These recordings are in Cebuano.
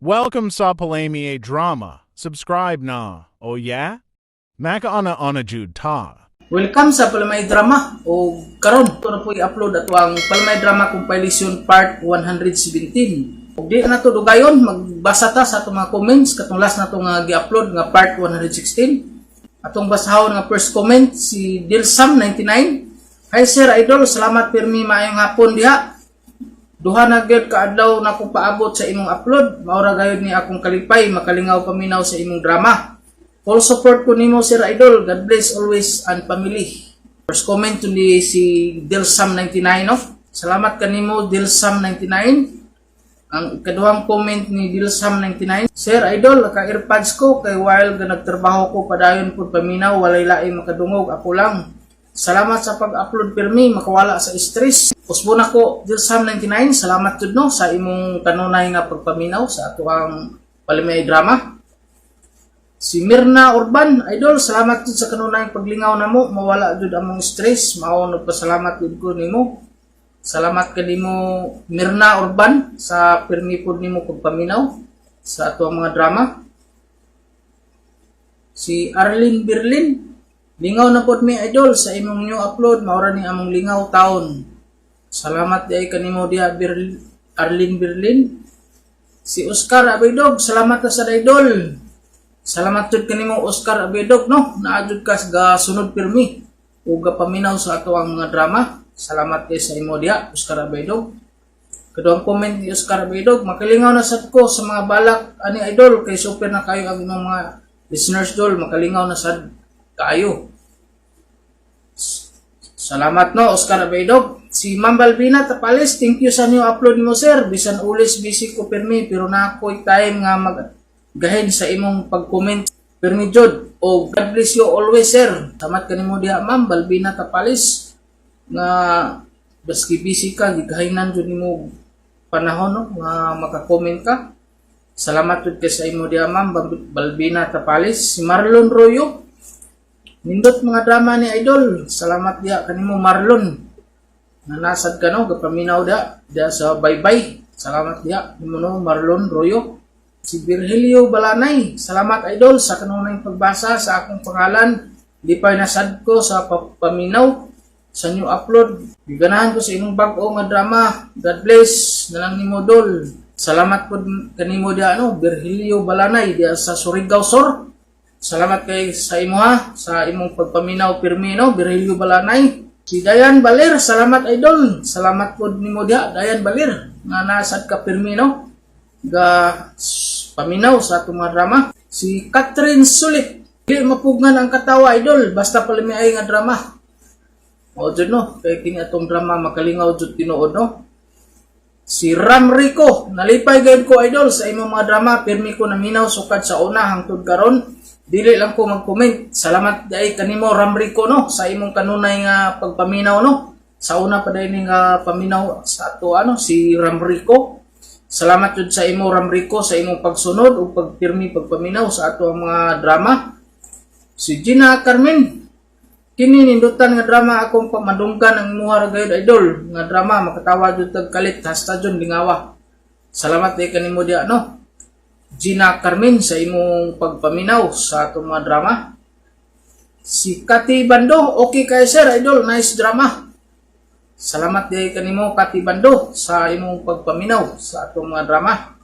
Welcome sa Palami Drama. Subscribe na. Oh yeah? Makauna-una jud ta. Welcome sa Palamay Drama o karon to na po i-upload ato ang Palamay Drama Compilation Part 117. Ug di na to dugayon, magbasa ta sa atong mga comments katong last na to nga gi-upload nga part 116. Atong basahon nga first comment, si Dilsam99. "Hi sir idol, salamat pirmi, maayong hapon diha. Duha na gyud ka adlaw na akong paabot sa imong upload. Maura gayud ni akong kalipay makalingaw paminaw sa imong drama. Full support ko nimo, sir idol. God bless always and family." First comment to ni si Dilsam99, no. Salamat kanimo, Dilsam99. Ang ikaduhang comment ni Dilsam99, "Sir idol, ka earpods ko kay while ga nagtrabaho ko, padayon pud paminaw, walay laing makadungog, ako lang. Salamat sa pag-upload pirmi, makawala sa stress." Usbon ako, Dilsam99, salamat jud no sa imong kanunay nga pagpaminaw sa atoang Palimay Drama. Si Mirna Urban, "Idol, salamat jud sa kanunay paglingaw namo, mawala jud among stress, mao nagpasalamat jud ko nimo." Salamat kanimo, Mirna Urban, sa pirmi pud nimo pagpaminaw sa atoang mga drama. Si Arlene Berlin, "Lingaw na pod mi idol sa imong new upload, maura ni among lingaw taon." Salamat diay kanimo diha, Arlene Berlin. Si Oscar Abidog, "Salamat na sa idol." Salamat jud kanimo, Oscar Abidog, no. Naa jud ka ga sunod pirmi ug paminaw sa ato ang mga drama. Salamat kay sa imo diha, Oscar Abidog. Kaduhang comment ni Oscar Abidog, "Makalingaw na sad ko sa mga balak ani idol kay super na kayo ang imong mga listeners dol, makalingaw na sad kaayo." Salamat no, Oscar Abidog. Si Ma'am Balbina Tapales, "Thank you sa new upload mo sir. Bisan ulis busy ko pirmi pero na ako'y time nga maggahin sa imong pag-comment. Pirmi jud. O God bless you always, sir." Salamat kanimo diha, Ma'am Balbina Tapales, nga baski busy ka, gigahinan jud nimo panahon no nga maka-comment ka. Salamat jud kay sa imo diha, Ma'am Balbina Tapales. Si Marlon Royo, "Nindot mga drama ni idol." Salamat diha kanimo, Marlon. Nanasad ka no, gapaminaw diha, diha sa Baybay. Salamat diha nimo no, Marlon Royo. Si Virgilio Balanay, "Salamat idol sa kanunay pagbasa sa akong pangalan. Lipay na sad ko sa paminaw sa new upload. Giganahan ko sa imong bag-o nga drama. God bless na lang nimo dol." Salamat pod kanimo diha no, Virgilio Balanay, diha sa Surigao Sur. Salamat kay sa imo ha, sa imong pagpaminaw pirmi no, Virgilio Balanay. Si Dayan Balir, "Salamat idol." Salamat pod nimo diha, Dayan Balir, nga nasad ka pirmi no. Ga paminaw sa atong mga drama. Si Catherine Sulit, "Di mapugnan ang katawa idol, basta palamiay nga drama." O jud no, kay kini atong drama makalingaw jud tinuod no. Si Ram Rico, "Nalipay gayud ko idol sa imong mga drama, pirmi ko naminaw sukad sa una hangtod karon. Dili lang ko mag-comment." Salamat diay kanimo, Ram Rico, no, sa imong kanunay nga pagpaminaw no. Sa una pa diay ni nga paminaw sa ato ano si Ram Rico. Salamat jud sa imo, Ram Rico, sa imong pagsunod ug pagpirmi pagpaminaw sa ato ang mga drama. Si Gina Carmen, "Kini nindutan nga drama, akong pamadunggan ang imuha ra gayud idol nga drama, makatawa jud tag kalit hasta jud lingawa." Salamat diay kanimo diha no, Gina Carmen, sa imong pagpaminaw sa atong mga drama. Si Kati Bando, "Okay kay sir idol, nice drama." Salamat diay kanimo, Kati Bando, sa imong pagpaminaw sa atong mga drama.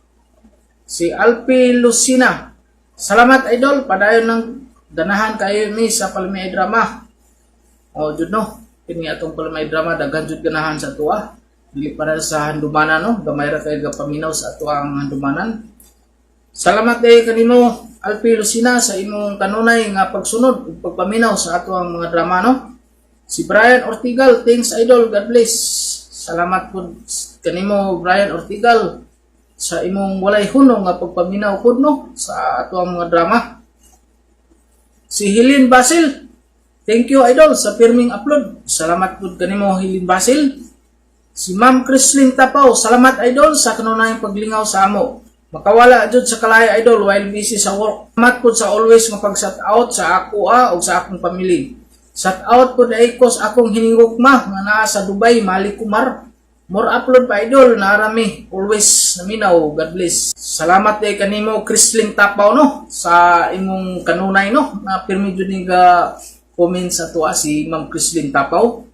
Si Alpi Lucina, "Salamat idol, padayon ng ganahan kayo mi sa Palmi Drama." O jud no, kini atong Palmi Drama daghan jud ganahan sa tuwa. Dili para sa handumanan no, gamay ra kay gapaminaw sa ato ang handumanan. Salamat diay kanimo, Alpi Lucina, sa imong kanunay nga pagsunod ug pagpaminaw sa ato ang mga drama no. Si Brian Ortigal, "Thanks idol, God bless." Salamat pud kanimo, Brian Ortigal, sa imong walay hunong nga pagpaminaw pud no sa ato ang mga drama. Si Helene Basil, "Thank you idol sa pirming upload." Salamat pud kanimo, Helene Basil. Si Ma'am Chrislyn Tapaw, "Salamat idol sa kanunayang paglingaw sa amo. Makawala jud sa kalaya idol while busy sa work. Salamat pud sa always nga pag-shout out sa ako ug sa akong family. Shout out pud ay ko sa akong hinigugma nga naa sa Dubai, Mali Kumar. More upload pa idol, narami always." Naminaw, God bless. Salamat kay kanimo, Chrislyn Tapaw, no, sa imong kanunay, no, na pirmi jud ni ga comment sa tuwa si Ma'am Chrislyn Tapaw.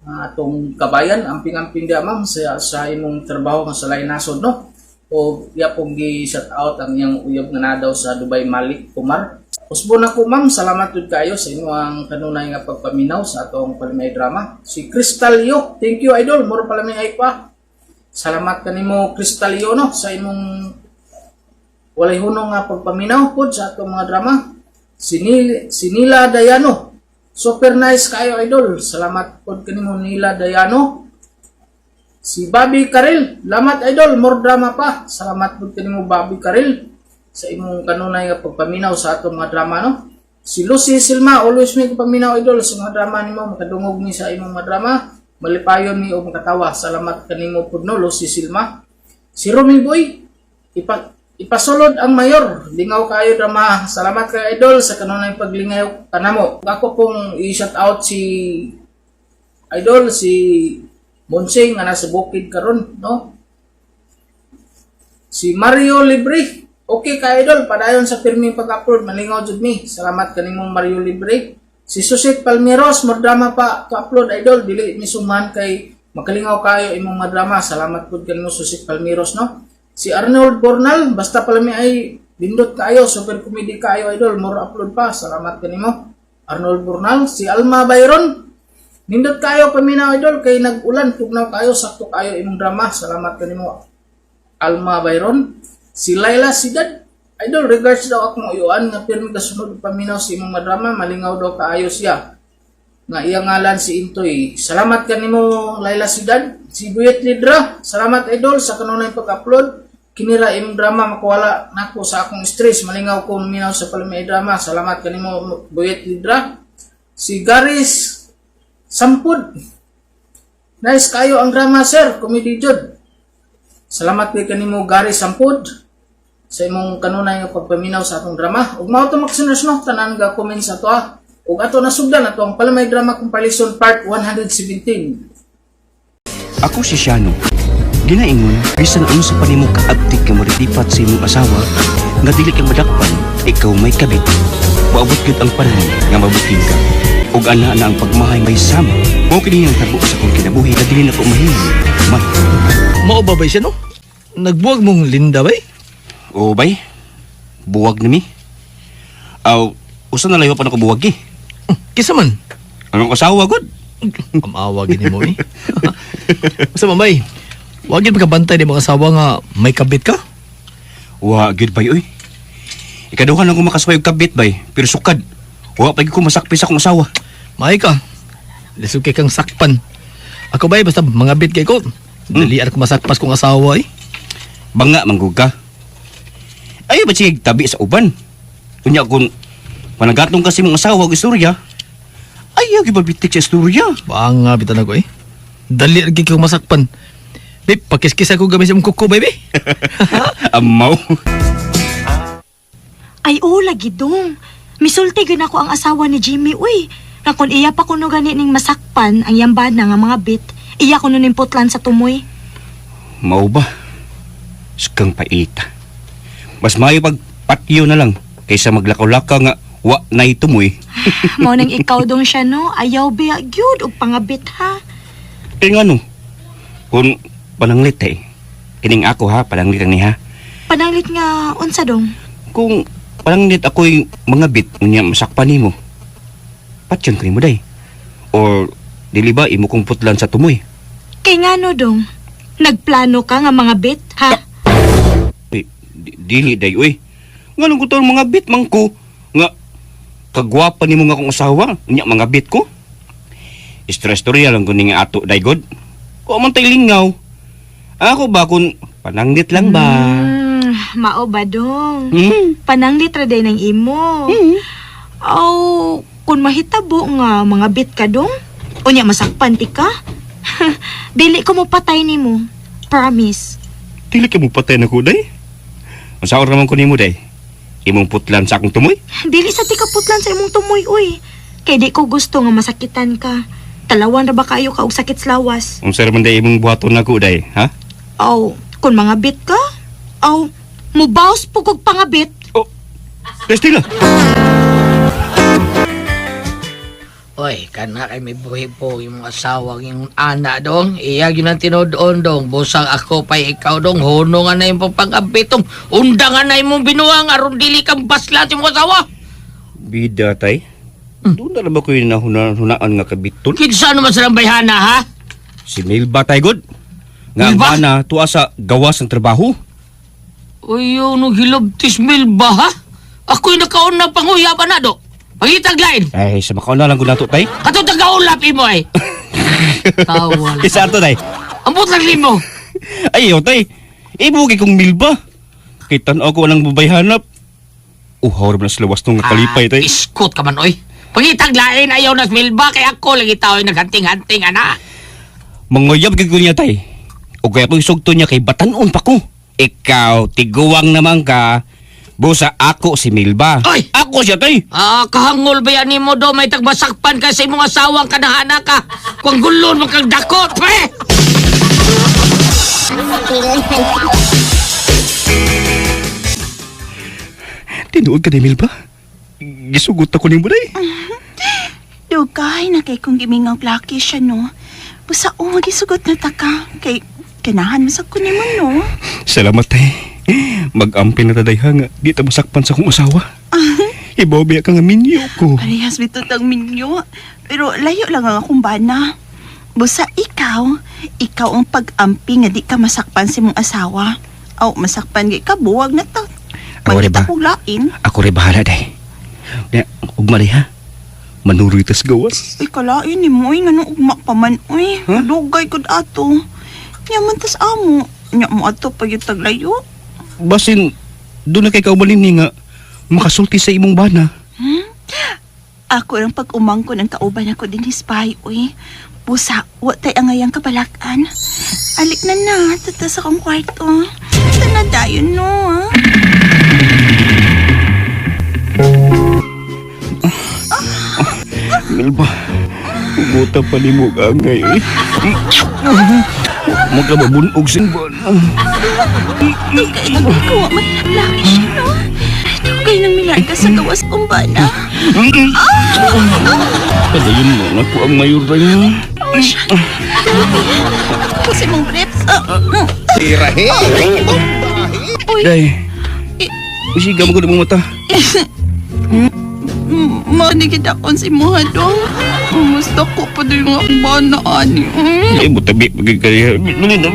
Atong kabayan, amping-amping dia, ma'am, sa imong trabaho nga sa lain nasod, no. O iya pong gi-shout out ang iyang uyab nga naa daw sa Dubai, Malik Kumar. Usbo na ko, ma'am, salamat jud kayo sa imong kanunay nga pagpaminaw sa atong Palamay Drama. Si Crystal Yo, thank you, idol, more palamay ay pa. Salamat kanimo, Crystal Yo, no, sa imong walay hunong nga pagpaminaw pod sa atong mga drama. Si Nila Dayano. Super nice kayo, idol. Salamat pod kanimo, Nila Dayano. Si Bobby Karil, lamat idol, more drama pa. Salamat pod kanimo, Bobby Karil, sa imong kanunay nga pagpaminaw sa atong mga drama, no. Si Lucy Silma, always may paminaw, idol, sa mga drama nimo, makadungog mi sa imong mga drama. Malipayon mi og makatawa. Salamat kanimo pud, no, Lucy Silma. Si Romy Boy, ipasulod ang mayor. Lingaw kayo drama. Salamat kay idol sa kanunay paglingaw kanamo. Ako pong i-shout out si idol si Monsing nga nasa bukid karon, no. Si Mario Libre. Okay ka, idol, padayon sa pirming pag-upload, malingaw jud mi. Salamat kanimong Mario Libre. Si Susit Palmeros, more drama pa to upload, idol, dili mi suman kay makalingaw kayo imong mga drama. Salamat pud kanimo, Susit Palmeros, no. Si Arnold Bornal, basta palami ay lindot kaayo, super comedy kaayo, idol, more upload pa. Salamat kanimo, Arnold Bornal. Si Alma Byron, nindot kayo paminaw, idol, kay nag-ulan, tugnaw kayo, sakto kayo imong drama. Salamat kanimo, Alma Byron. Si Laila Sidad, idol, regards daw akong uyuan nga pirmi kasunod paminaw sa imong drama, malingaw daw kaayo siya. Nga iyang ngalan si Intoy. Salamat kanimo, Laila Sidad. Si Buyet Lidra, salamat, idol, sa kanunay pag-upload. Kinira imong drama makuwala nako sa akong stress, malingaw ko minaw sa palami drama. Salamat kanimo, Buyet Lidra. Si Garis Sampud. Nice kayo ang drama, sir. Comedy jud. Salamat kay kanimo, Gary Sampud, sa imong kanunay nga pagpaminaw sa atong drama. Ug mao to, mga, no, tanan ga comment sa ato. Ug ato nasugdan ato ang Palamay Drama Compilation Part 117. Ako si Shano. Ginaingon, bisan unsa pa nimo kaabtik nga maritipat sa imong asawa, nga dili ka madakpan, ikaw may kabit. Moabot gyud ang panahon nga mabuking ka. Ug ana na ang pagmahay may sama. Mao kini ang tabo sa akong kinabuhi nga dili na ko mahimo. Man, Mao ba bay siya, no? Nagbuwag mong Linda bay? O bay, buwag na mi. Aw, usa na layo pa nako buwag eh. Kisa man? Ang asawa gud. Amawa gini mo eh. Basta man bay, wag yun pagkabantay ni mga asawa nga may kabit ka? Wa gyud bay oy. Ikaduha na ko makasuway og kabit bay, pero sukad. Wa pa gyud ko masakpi sa akong asawa. Maay ka. Lisod kay kang sakpan. Ako bay, basta mga bit kay ko. Dali ko masakpas kong asawa eh. Banga manggug ka. Ay ba sige tabi sa uban. Unya kung panagatong kasi mong asawa og istorya. Ayaw gyud mabitik sa istorya. Banga bitan ako eh. Dali lagi ko masakpan. Babe, pakiskis ako gamit sa imong kuko, baby. Amaw. Ay, oo, lagi dong. Misulti gyud ako ang asawa ni Jimmy, uy. Nga kung iya pa kuno gani ning masakpan ang yambana nga mga bit, iya kuno ning putlan sa tumoy. Mao ba? Sukang paita. Mas maayo pag patyo na lang kaysa maglakaw-lakaw nga wa na tumoy. Mao nang ikaw dong siya, no? Ayaw biya gyud og pangabit ha. Kaya nga no, kung pananglit eh. Kining ako ha, pananglit ang ni ha. Pananglit nga unsa dong? Kung pananglit ako'y mga bit, unya masakpan nimo. Patyon ko nimo day. Or dili ba imo kong putlan sa tumoy? Kay ngano dong? Nagplano ka nga mga bit, ha? Uy, dili day uy. Nganong ko tong mga bit man ko nga kagwapa nimo nga akong asawa, unya mga bit ko. Stress storya lang ko ning ato day god. Ko man tay lingaw. Ako ba kung pananglit lang ba? Mao ba dong? Hmm? Pananglit ra day ng imo. Aw, kung mahitabo nga mga bit ka dong, unya masakpan ti ka. Dili ko mo patay nimo. Promise. Dili ka mo patay na ko day. Unsa naman ko nimo day? Imong putlan sa akong tumoy? Dili sa ti kaputlan sa imong tumoy uy. Kay di ko gusto nga masakitan ka. Talawan ra ba kayo ka og sakit sa lawas? Unsa man day imong buhaton nako day, ha? Aw, kung mga bit ka, Aw, mubaos po kog pangabit. Oh, Estela! Oy, kana kay may buhi po yung asawa yung ana dong. Iya yun ang tinudoon dong. Busang ako pa'y ikaw dong. Huno nga na yung pagpangabitong. Unda nga na imong binuang aron dili kang baslat yung asawa. Bida, tay. Doon na ba ko yung nahunaan nga kabiton? Kinsa naman silang bayhana ha? Si Melba, tay, good. Nga ang Melba? bana, tuwa sa gawas ng trabaho. Uy, yung nung hilabtis milba ha? Ako'y nakaon na panguyaban na do. Pangitag lain. Ay, sa makauna lang ko nato, tay. Katong tagaulap imo ay. Tawa. Isa ato, tay. Ambot lang limo. Ay, yo, tay. Ibugi kong Melba. Kay tanaw ko anang babay hanap. Uhaw ra man sa lawas nung nakalipay, tay. Ah, iskot ka man, oy. Pangitag lain ayaw na milba kay ako lagi tao ay naghanting-hanting ana. Manguyab gid ko niya, tay. O kaya kung isugto niya kay batanon pa ko. Ikaw, tiguwang naman ka. Busa ako si Milba. Ay! Ako siya, tay. Ah, kahangol ba yan nimo do may tagbasakpan ka sa imong asawang kanahana ka. Kung gulon man kang dakot, pre. Tinuod ka ni Milba. Gisugot ako nimo, day. Dugay na kay kong gimingaw laki siya, no? Busa o, magisugot na ta ka. Kay, kanahan mo sa kunin mo, no? Salamat, tay. Mag-ampin na taday ha nga. Di ta masakpan sa akong asawa. Ibaw biya ka nga minyo ko. Parehas bito tang minyo. Pero layo lang ang akong bana. Busa ikaw, ikaw ang pag-ampi nga di ka masakpan sa imong asawa. Aw, masakpan gi ka, buwag na ta. Ako rin Magkita ba? kong lain. Ako rin bahala, day. Kaya, ugma day ha. Manuroy tas gawas. Uy, kalain ni mo, uy, nga ugma pa man, uy. Huh? Dugay gud ato. Nya man tas amo. Nya mo ato pag yung taglayo. Basin, doon na kay kaubalin ni nga makasulti sa imong bana. Ako ang pag-umangko ng kauban ako din hispay, uy. Busa, wa tay angayang kabalakan. Alik na na, tata sa kong kwarto. Tana dayon no, ah. Milba, buta pa ni mo ka ngayon. Magkababunog sa bana. Dugay nang ikaw, may laki siya, no? Dugay nang milarga sa gawas kong bana. Padayon mo na ko ang mayor na yun. Oh, siya. Ako si mong briefs. Ah, mm. Uy, Day, isiga mo ko na mong mata. Manigid akon si Muha dong. Kumusta ko pa din yung akong bana, ani. Mm. Ay, mutabi pagkakaya. Dali na.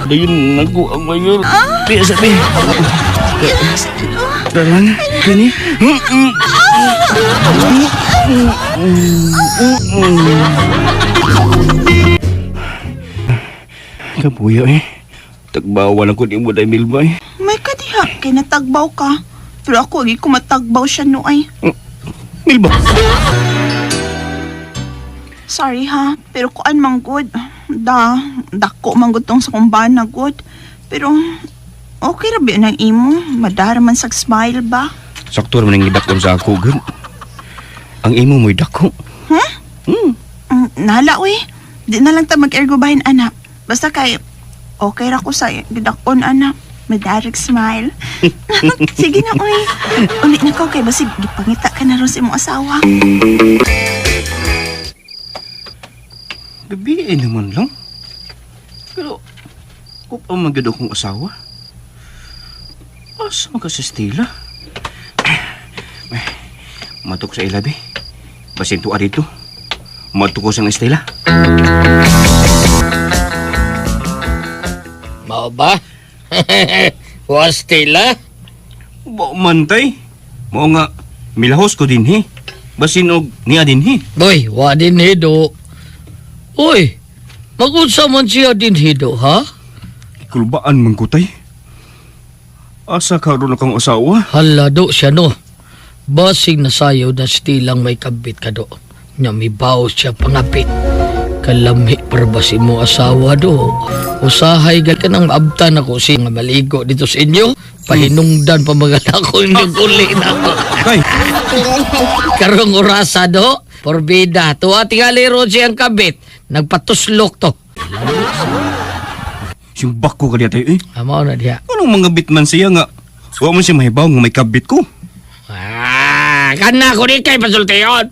Dayon na ko ang mayor. Piya sa pi. Dalan, kani. Kabuyo eh. Tagbawa lang ko ni mo dahil Milba eh. May kadiha, kay natagbaw ka. Pero ako, agi ko matagbaw siya no ay. Milba. Sorry ha, pero kuan man good. Da, dako man gud tong sa kumbana good. Pero okay ra ba nang imo? Madara man sag smile ba? Sakto naman ang gidakon sa ako, girl. Ang imo mo'y dako. Nala uy. Di na lang ta mag-ergo bahin anak. Basta kay okay ra ko sa gidakon anak. Madarag smile. Sige na uy. Ulit na ko kay basig gipangita ka na ron sa imong asawa. Gabi eh naman lang. Pero, kung ang magyod akong asawa, asa man ka sa Stella? Eh, matok sa ilabi. Basin tuwa dito. Matok ko sa Stella. Mao ba? Wastila? Ba man, tay. Mao nga, milahos ko din he. Basin og niya din he. Boy, wa din hido. Uy, magunsa man siya din hido, ha? Kulbaan man ko, tay. Asa ka ron akong asawa? Hala do siya no. Basig nasayaw na stilang may kabit ka do. Nya may baos siya pangapit. Kalami para si mo asawa do. Usahay gal ka nang maabtan ako si nga maligo dito sa inyo. Pahinungdan pa mga ako yung uli na ako. Tay, Karong orasa do. Porbida. Tuwa tingali ron siyang kabit. Nagpatuslok to. Siyang bako ka diya tayo eh. Amo na diha. Anong mga bitman siya nga? Wa man siya mahibaw nga may kabit ko. Ah, kana ko ni kay pasultiyon.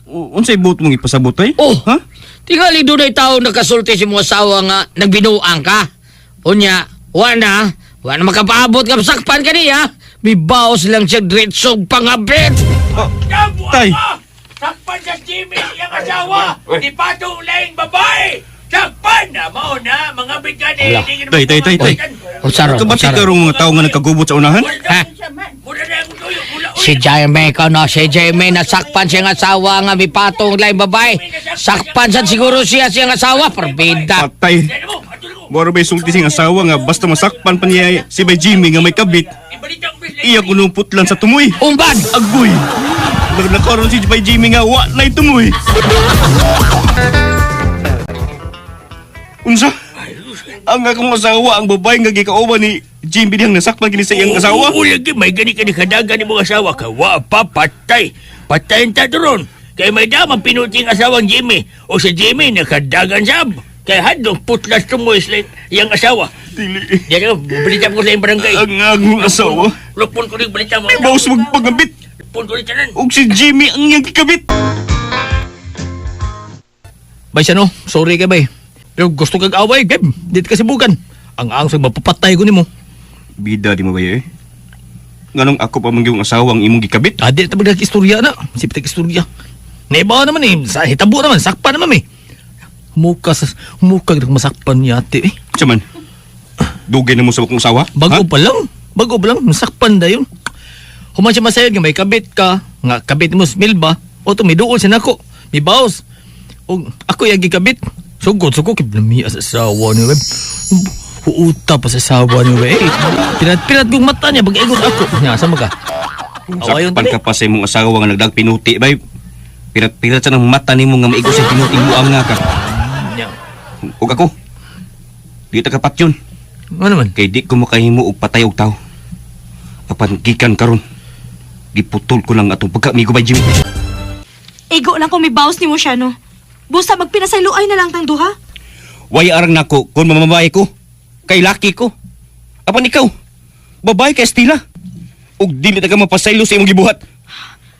Unsay buot mong ipasabot ay? Oh. Ha? Tingali dunay tao nakasulti si mga asawa nga nagbinuang ka. Unya, wa na makapaabot nga sakpan kaniya. Mibaos lang siya diretsong pangabit. Tay. Sakpan sa Jimmy iyang asawa! Di patong laing babae! Sakpan na! Mao na! Mga bigan eh! Ala. Tay, tay, tay, tay. Unsaro, Kabati unsaro. ka rong mga tao nga nagkagubot sa unahan? Ha? Si Jaime ka no, si Jaime nasakpan siyang asawa nga mipatong laing babae. Sakpan sad siguro siya siyang asawa, perbida. Patay. Moro ba'y sulti siyang asawa nga basta masakpan pa niya si Bay Jimmy nga may kabit. Iya kunong putlan sa tumoy. Umbad! Agoy! Nagnakaroon si Bay Jimmy nga wa na'y tumoy. Unsa? Ang akong asawa, ang babae nga gikauban ni Jimmy dihang nasakpan kini sa iyang asawa? Oo, lagi may gani ka ni kadagan ni mga asawa ka. Wa pa, patay. Patayin ta doon. Kay may damang pinuting asawang Jimmy. O si Jimmy nakadagan sab. Kay hadlong putlas tumoy sa iyang asawa. Dili. Diyan ka, balita ko sa iyang barangay. Ang akong asawa. Lupon ko rin balita mo. Bawas magpagabit. Lupon ko rin tanan. Og si Jimmy ang iyang gikabit. Bay siya no, sorry kay bay. Pero gusto kag away, gab. Dito ka sibukan. Ang ang mapapatay ko nimo. Bida di mo ba eh? Nganong ako pa man yung asawa ang imong gikabit? Ah, di ta magdag istorya na. Sipit tag istorya. Naiba naman eh. Sa hitabo naman, sakpan naman eh. Humuka sa humuka gid masakpan niya ate eh. Siya man. Dugay na mo sa akong asawa? Bago Ha? pa lang. Bago pa lang masakpan dayon. Human siya masayod nga may kabit ka, nga kabit mo sa Milba, o to may duol siya nako, may baos. O ako yung gikabit. Sugod, sugod, kay lamiya sa asawa niyo, web. Huuta pa sa asawa niyo, eh. Pirat-pirat kong mata niya, pag-igot ako. Nya, sama ka. Awayon Sakpan tali. ka pa sa imong asawa nga nagdag pinuti bay. Pirat-pirat sa nang mata nimo nga maigo sa pinuti mo ang nga ka. Nya. Ug ako. Di ta kapat yun. Ano naman? Kay di ko makahimo og patay og tao. Apan gikan karon. Giputol ko lang atong pagkaamigo bay Jimmy. Igo lang kung may bawas nimo siya no. Busa magpinasayloay na lang tang duha. Way arang nako kung mamabae ko. Kay laki ko. Apan ikaw, babae ka Estila. Ug dili ta ka mapasaylo sa imong gibuhat.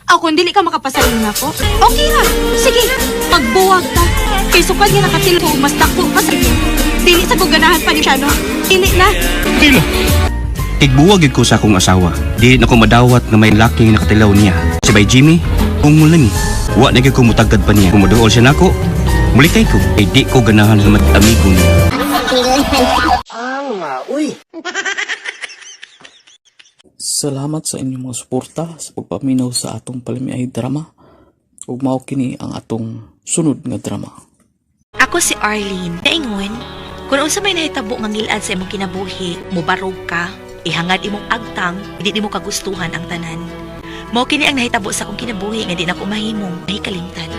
Aw, kung dili ka makapasaylo nako. Okay ra. Sige, pagbuwag ta. Kay sukad nga nakatil ko mas dako pa sa inyo. Dili sa ko ganahan pa ni siya no. Dili na. Tila. Tigbuwag gyud ko sa akong asawa. Di na ko madawat nga may laki nga nakatilaw niya. Si Bay Jimmy, ungol na ni. Wa na gyud ko mutagad pa niya. Kung moduol siya nako, mulikay ko. Kay di ko ganahan nga mag-amigo niya. Salamat sa inyong mga suporta sa pagpaminaw sa atong palamiay drama. Ug mao kini ang atong sunod nga drama. Ako si Arlene. Naingon, kung unsa may nahitabo nga ngilad sa imong kinabuhi, mubarog ka, ihangad imong agtang, di nimo kagustuhan ang tanan. Mao kini ang nahitabo sa akong kinabuhi nga di na ko mahimong mahikalimtan.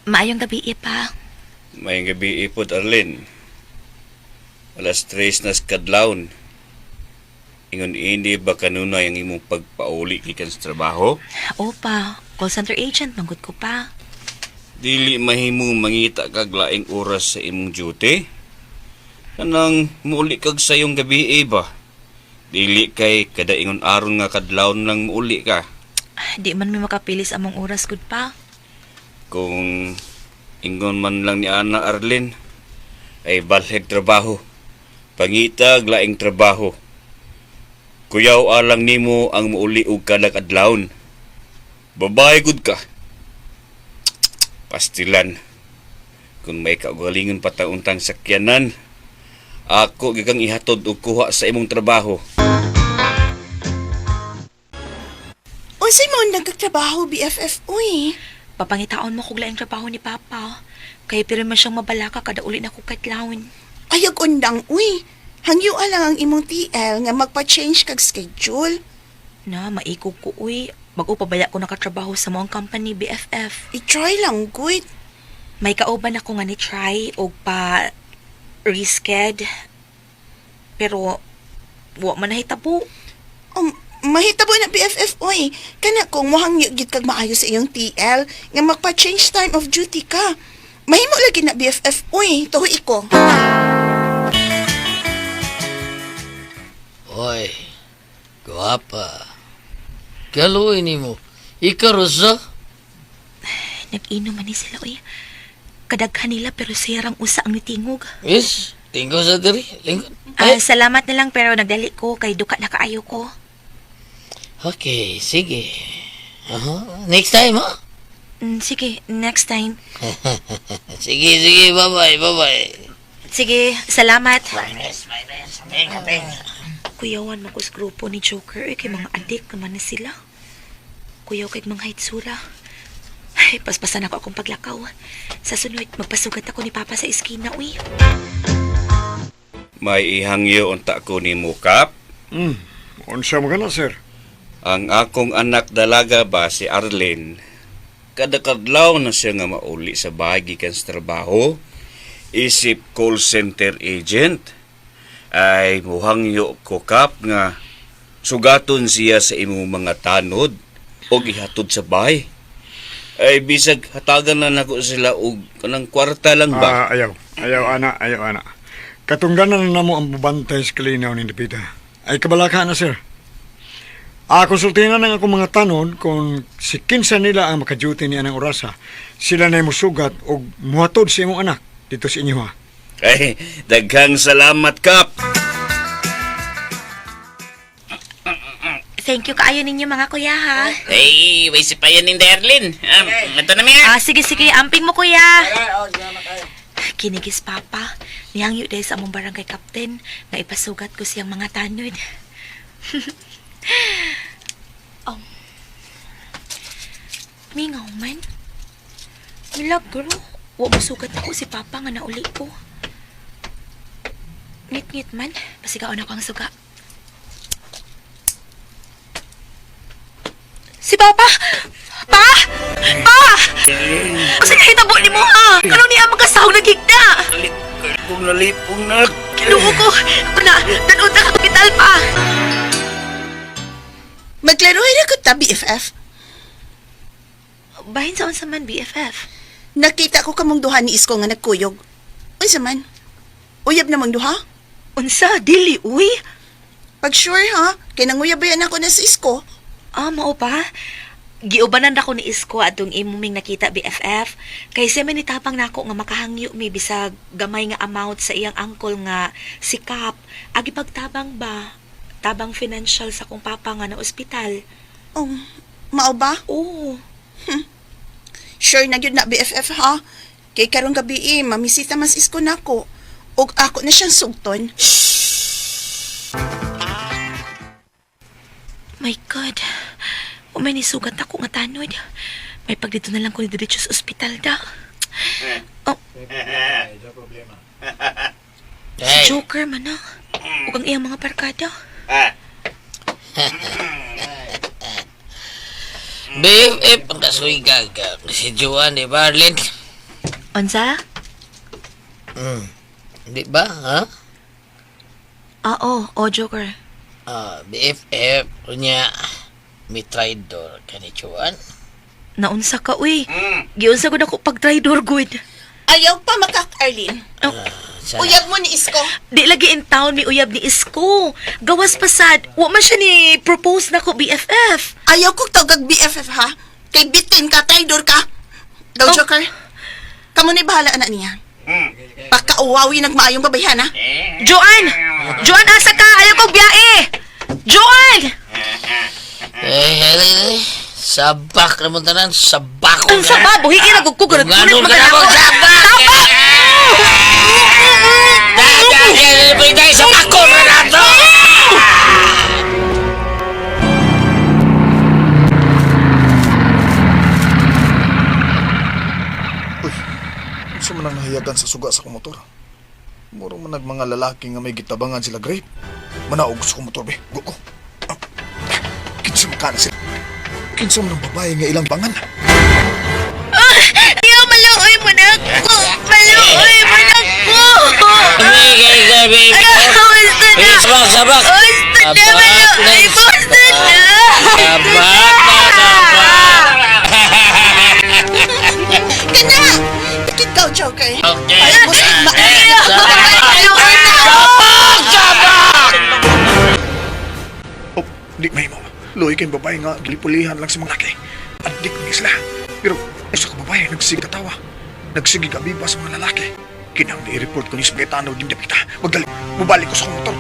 Maayong gabi pa. Mayong gabi ipod, Arlene. Alas 3 na kadlawon. Ingon ini ba kanunay ang imong pagpauli gikan sa trabaho? Opa, call center agent manggod ko pa. Dili mahimong mangita kag laing oras sa imong duty. Kanang muuli kag sayong gabi eh ba? Dili kay kada ingon aron nga kadlawon lang muuli ka. Di man mi makapili sa among oras gud pa. Kung ingon man lang ni Ana Arlene ay balheg trabaho. Pangita laing trabaho. Kuyaw alang nimo ang muuli og kada kadlawon. Babae gud ka. Pastilan. Kung may kaugalingon patauntang sakyanan, ako gikang ihatod og kuha sa imong trabaho. Unsay mo nagkatrabaho, BFF, uy? Papangitaon mo kog laing trabaho ni Papa. Kay pero man siyang mabalaka kada uli na ko kadlawon. Ayag undang, uy. Hangyo lang ang imong TL nga magpa-change kag schedule. Na, maikog ko uy. Bago pa baya ko nakatrabaho sa moong company BFF. I-try lang, good. May kauban ako nga ni try og pa risked. Pero wa man nahitabo. Mahitabo na BFF, uy. Kana kung mohangyo gid kag maayo sa iyong TL nga magpa-change time of duty ka. Mahimo lagi na BFF, uy. Tuhi ko. Oy, guwapa. Kaluoy nimo. Ikaw rosa? Nag-inom man ni sila, uy. Kadaghan nila pero sirang usa ang nitingog. Yes, tingko sa diri. Lingkod. Ah, Ay. salamat na lang pero nagdali ko kay duka na kaayo ko. Okay, sige. Aha. Next time, ha? Sige, next time. Sige, sige. Bye-bye, bye-bye. Sige, salamat. Bye, bye. Ting, ting. Kuyawan mo ko sa grupo ni Joker, eh, kay mga adik naman na sila. Kuyaw kay mga hitsura. Ay, paspasan ako akong paglakaw. Sa sunod, magpasugat ako ni Papa sa iskina, uy. May ihangyo unta ko ni Mukap. Unsa mo kana, sir? Ang akong anak dalaga ba si Arlene? Kada kadlaw na siya nga mauli sa bahay gikan sa trabaho, isip call center agent. Ay muhangyo ko kap nga sugaton siya sa imong mga tanod o gihatod sa bahay. Ay bisag hatagan na nako sila og kanang kwarta lang ba? Ah, ayaw. Ayaw, ana. Ayaw, ana. Katungganan na namo ang bubantay sa kalinaw ni Dapita. Ay, kabalaka na, sir. Ah, konsultihan na ng akong mga tanon kung si kinsa nila ang makaduty ni anang orasa. Sila na musugat o muhatod sa imong anak dito sa inyo, ha. Ay, daghang salamat kap. Thank you kaayo ninyo mga kuya, ha? Ay, way si payan ni Derlin. Ito na miya. Ah, sige, sige. Amping mo, kuya. Kinigis, Papa. Nihangyo dahil sa among barangay captain nga ipasugat ko siyang mga tanod. um, mingaw man. Milagro. Wa masugat ako si Papa nga nauli ko. Ngit-ngit man. Pasigaon ako ang suga. Si Papa! Pa! Pa! Kasi nahitabo ni mo ha! Ano niya magkasahog nagigda? Kung nalipong na. Kinuho ko! Kuna, tanod na kapital pa! Magklarohay ra ko ta, BFF. Bahin sa unsa man, BFF. Nakita ko kamong duha ni Isko nga nagkuyog. Unsa man? Uyab namang duha? Unsa, dili, uy! Pag sure ha, kay nanguyab ba yan ako na sa Isko? Ah, mao pa? Giubanan ra ko ni Isko atong imong nakita BFF. Kay siya man nitapang nako nga makahangyo mi bisag gamay nga amount sa iyang uncle nga si Kap. Agi pagtabang ba? Tabang financial sa kong papa nga na ospital. Oh, mao ba? Oo. Sure na gyud na BFF ha. Kay karong gabi eh, mamisita mas Isko nako. Og ako na siyang sugton. My God. Umay nisugat ako nga tanod. May pagdito na lang ko ni diretso sa ospital da. Oh. Si Joker man ah. Ug ang iyang mga barkada. BFF ang kasoy gaga. Si Joanne, di ba, Arlene? Unsa? Di ba, ha? Ah, oo, oh, Joker. Ah, BFF, unya, may traidor ka ni Joanne. Naunsa ka, uy. Giunsa ko na ko pag-traidor, good. Ayaw pa makak, Arlene. Uyab mo ni Isko. Di lagi in town mi uyab ni Isko. Gawas pasad. Wa man siya ni propose na ko BFF. Ayaw kong tawgag BFF ha. Kay bitin ka, traidor ka. Daw, Oh. Joker. Kamu na bahala na niya. Pakauwawi nagmaayong babayhan ha. Joanne! Joanne, asa ka? Ayaw kong biyae! Joanne! Eh, eh, eh, sabak naman tanan, sabak ko Ang saba, buhiin na ko ganun. Ganun Ulit ka na ako. mo, sabak! Sabak! Sabak ko na nato! Uy, unsa man ang nahiyagan sa suga sa akong motor? Muro man nag mga lalaki nga may gitabangan sila grape. Manaog sa akong motor, be. Go ko. Ah, kinsa man kana sila? Kinsa man ang babae nga ilang bangan? Ayaw, maluoy mo na ako! Maluoy mo na ako! Ay, gabi. Ayaw, gusto na! Eh, sabak, sabak. Gusto na, maluoy! Gusto na! Sabak na, sabak. Kanya! Ikaw, Joker. Okay. Para mo sa Sabak! Maluoy na ako. Sabak! Sabak! Luoy kay babae nga gilipulihan lang sa mga laki. Adik ni sila. Pero isa ka babae, nagsige katawa. Nagsige kabiba sa mga lalaki. Kinang i-report ko ni sa Gaetano din dapita. Magdali, mubalik ko sa akong motor.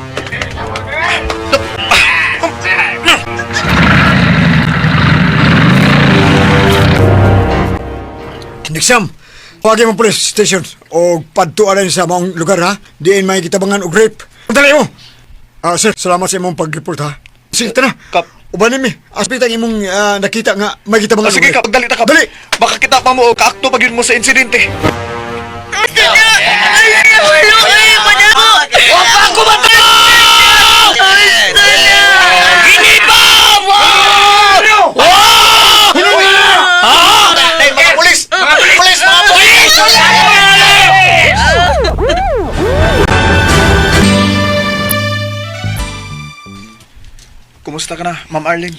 Ah, ah, ah, Nixam, tawagin mo police station o padtuan rin sa maong lugar ha. Diin may kitabangan og rape. Dali mo! Ah, sir, salamat sa imong pag-report ha. Sige, tara. Kap. Ubanin mi. Aspitang imong nakita nga may kitabangan Ah, sige og rape. ka, pagdali ta ka. Dali! Baka kita pa mo o kaakto pag yun mo sa insidente. Wapa ko mataw! Ginibaw! Ay, mga pulis! Mga pulis! Mga pulis! Kumusta ka na, Ma'am Arlene?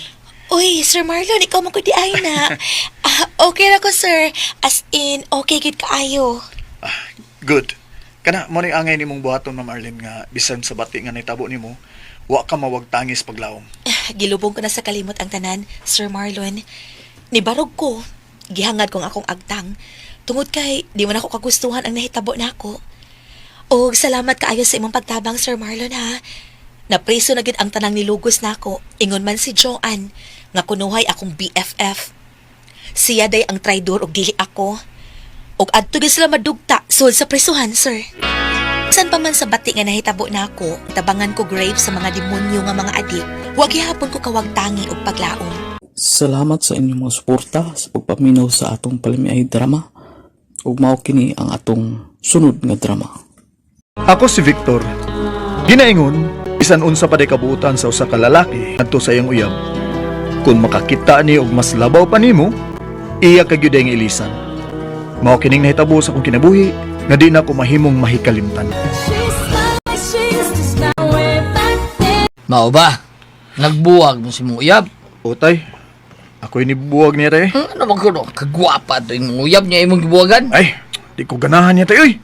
Uy, Sir Marlon, ikaw man ko di ay na. Ah, okay ra ko, sir. As in, okay gid kaayo. Good. Kana mo ni angay nimong buhaton, Ma'am Arlene, nga bisan sa bati nga nahitabo nimo, wa ka mawagtangis paglaom. Gilubong ko na sa kalimot ang tanan, Sir Marlon. Nibarog ko. Gihangad kong akong agtang. Tungod kay, di man ako kagustuhan ang nahitabo nako. Og salamat kaayo sa imong pagtabang, Sir Marlon, ha. Napreso na gid ang tanang nilugos nako. Ingon man si Joanne, nga kunuhay akong BFF. Siya day ang traidor og dili ako. Og adto gyud sila madugta sul sa presuhan, sir. San pa man sa bati nga nahitabo na ako, tabangan ko grave sa mga demonyo nga mga adik, wa gihapon ko kawagtangi og paglaom. Salamat sa inyong mga suporta sa pagpaminaw sa atong palamiay drama ug mao kini ang atong sunod nga drama. Ako si Victor. Ginaingon, bisan unsa pa day kabuutan sa usa ka lalaki ngadto sa iyang uyab. Kung makakita ni og mas labaw pa nimo, iya ka gyud ang ilisan. Mao kining nahitabo sa akong kinabuhi nga di na ko mahimong mahikalimtan. Mao ba? Nagbuwag mo si Muyab. Utay, ako'y nibuwag niya tay. Ano ba kuno? Kagwapa to yung uyab niya imong gibuwagan. Ay, di ko ganahan niya tay. Uy!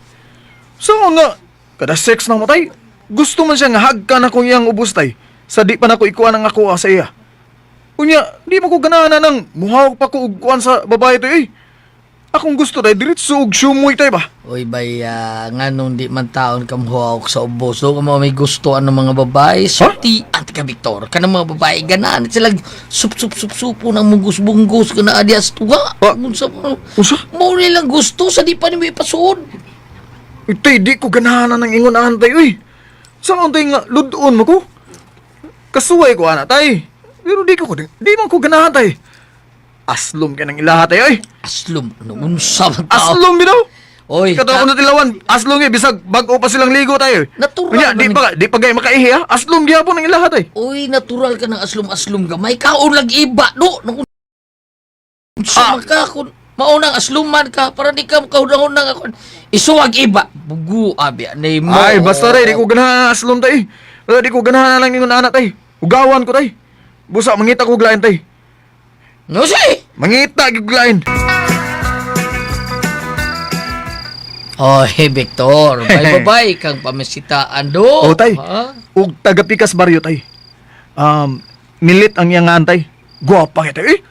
So nga, kada sex na mo tay. Gusto man siya nga hagkan akong iyang ubos tay. Sa di pa nako ikuan ang ako sa iya. Unya, di mo ko ganahan na nang muhawak pa ko og kuan sa babae tay. Uy. Akong gusto tay, diretso og sumoy tay ba? Uy, baya, nga nung di man taon kam huwak sa ubos. Do ka mo may gusto ang mga babae. Sulti, ante ka, Victor. Kanang mga babae, ganaan. Sila sup, sup, sup, supo ng munggus-bunggus ka na adias tuwa. Ah. Unsa mo? Unsa? Mo nilang gusto sa di pa nimo ipasuod. Uy, tay, di ko ganahan na ng ingon tay. Uy, saan tay nga ludon mo ko? Kasuway ko ana tay. Pero di man ko ganahan tay. Aslom ka ng ilaha tay, oy. Aslum, ano, unsa man tao. Aslom bitaw. Oy, Kato ako natilawan, aslong eh, bisag bago pa silang ligo tayo. Natural Unya, man di pa, di pa gay makaihi ha. Aslong gihapon ang ilaha tay. Uy, natural ka ng aslum-aslum gamay. Kaon lang iba, do. Nung unsa man ka, kung maunang asluman ka, para di ka kahunang-hunang ako. Isuwag iba. Bugu, abi, anay mo. Ay, basta ray, di ko ganahan ang aslom tay. Wala, di ko ganahan na lang ingon anak tay. Ugawan ko tay. Busa, mangita ko og lain tay. No, say! Mangita gyud og lain. Oy, Victor, bye bye kang pamisitaan do. Oh, tay. Ha? Ug taga Pikas Barrio tay. Milit ang iyang ngaan tay. Guwapa kay tay. Eh.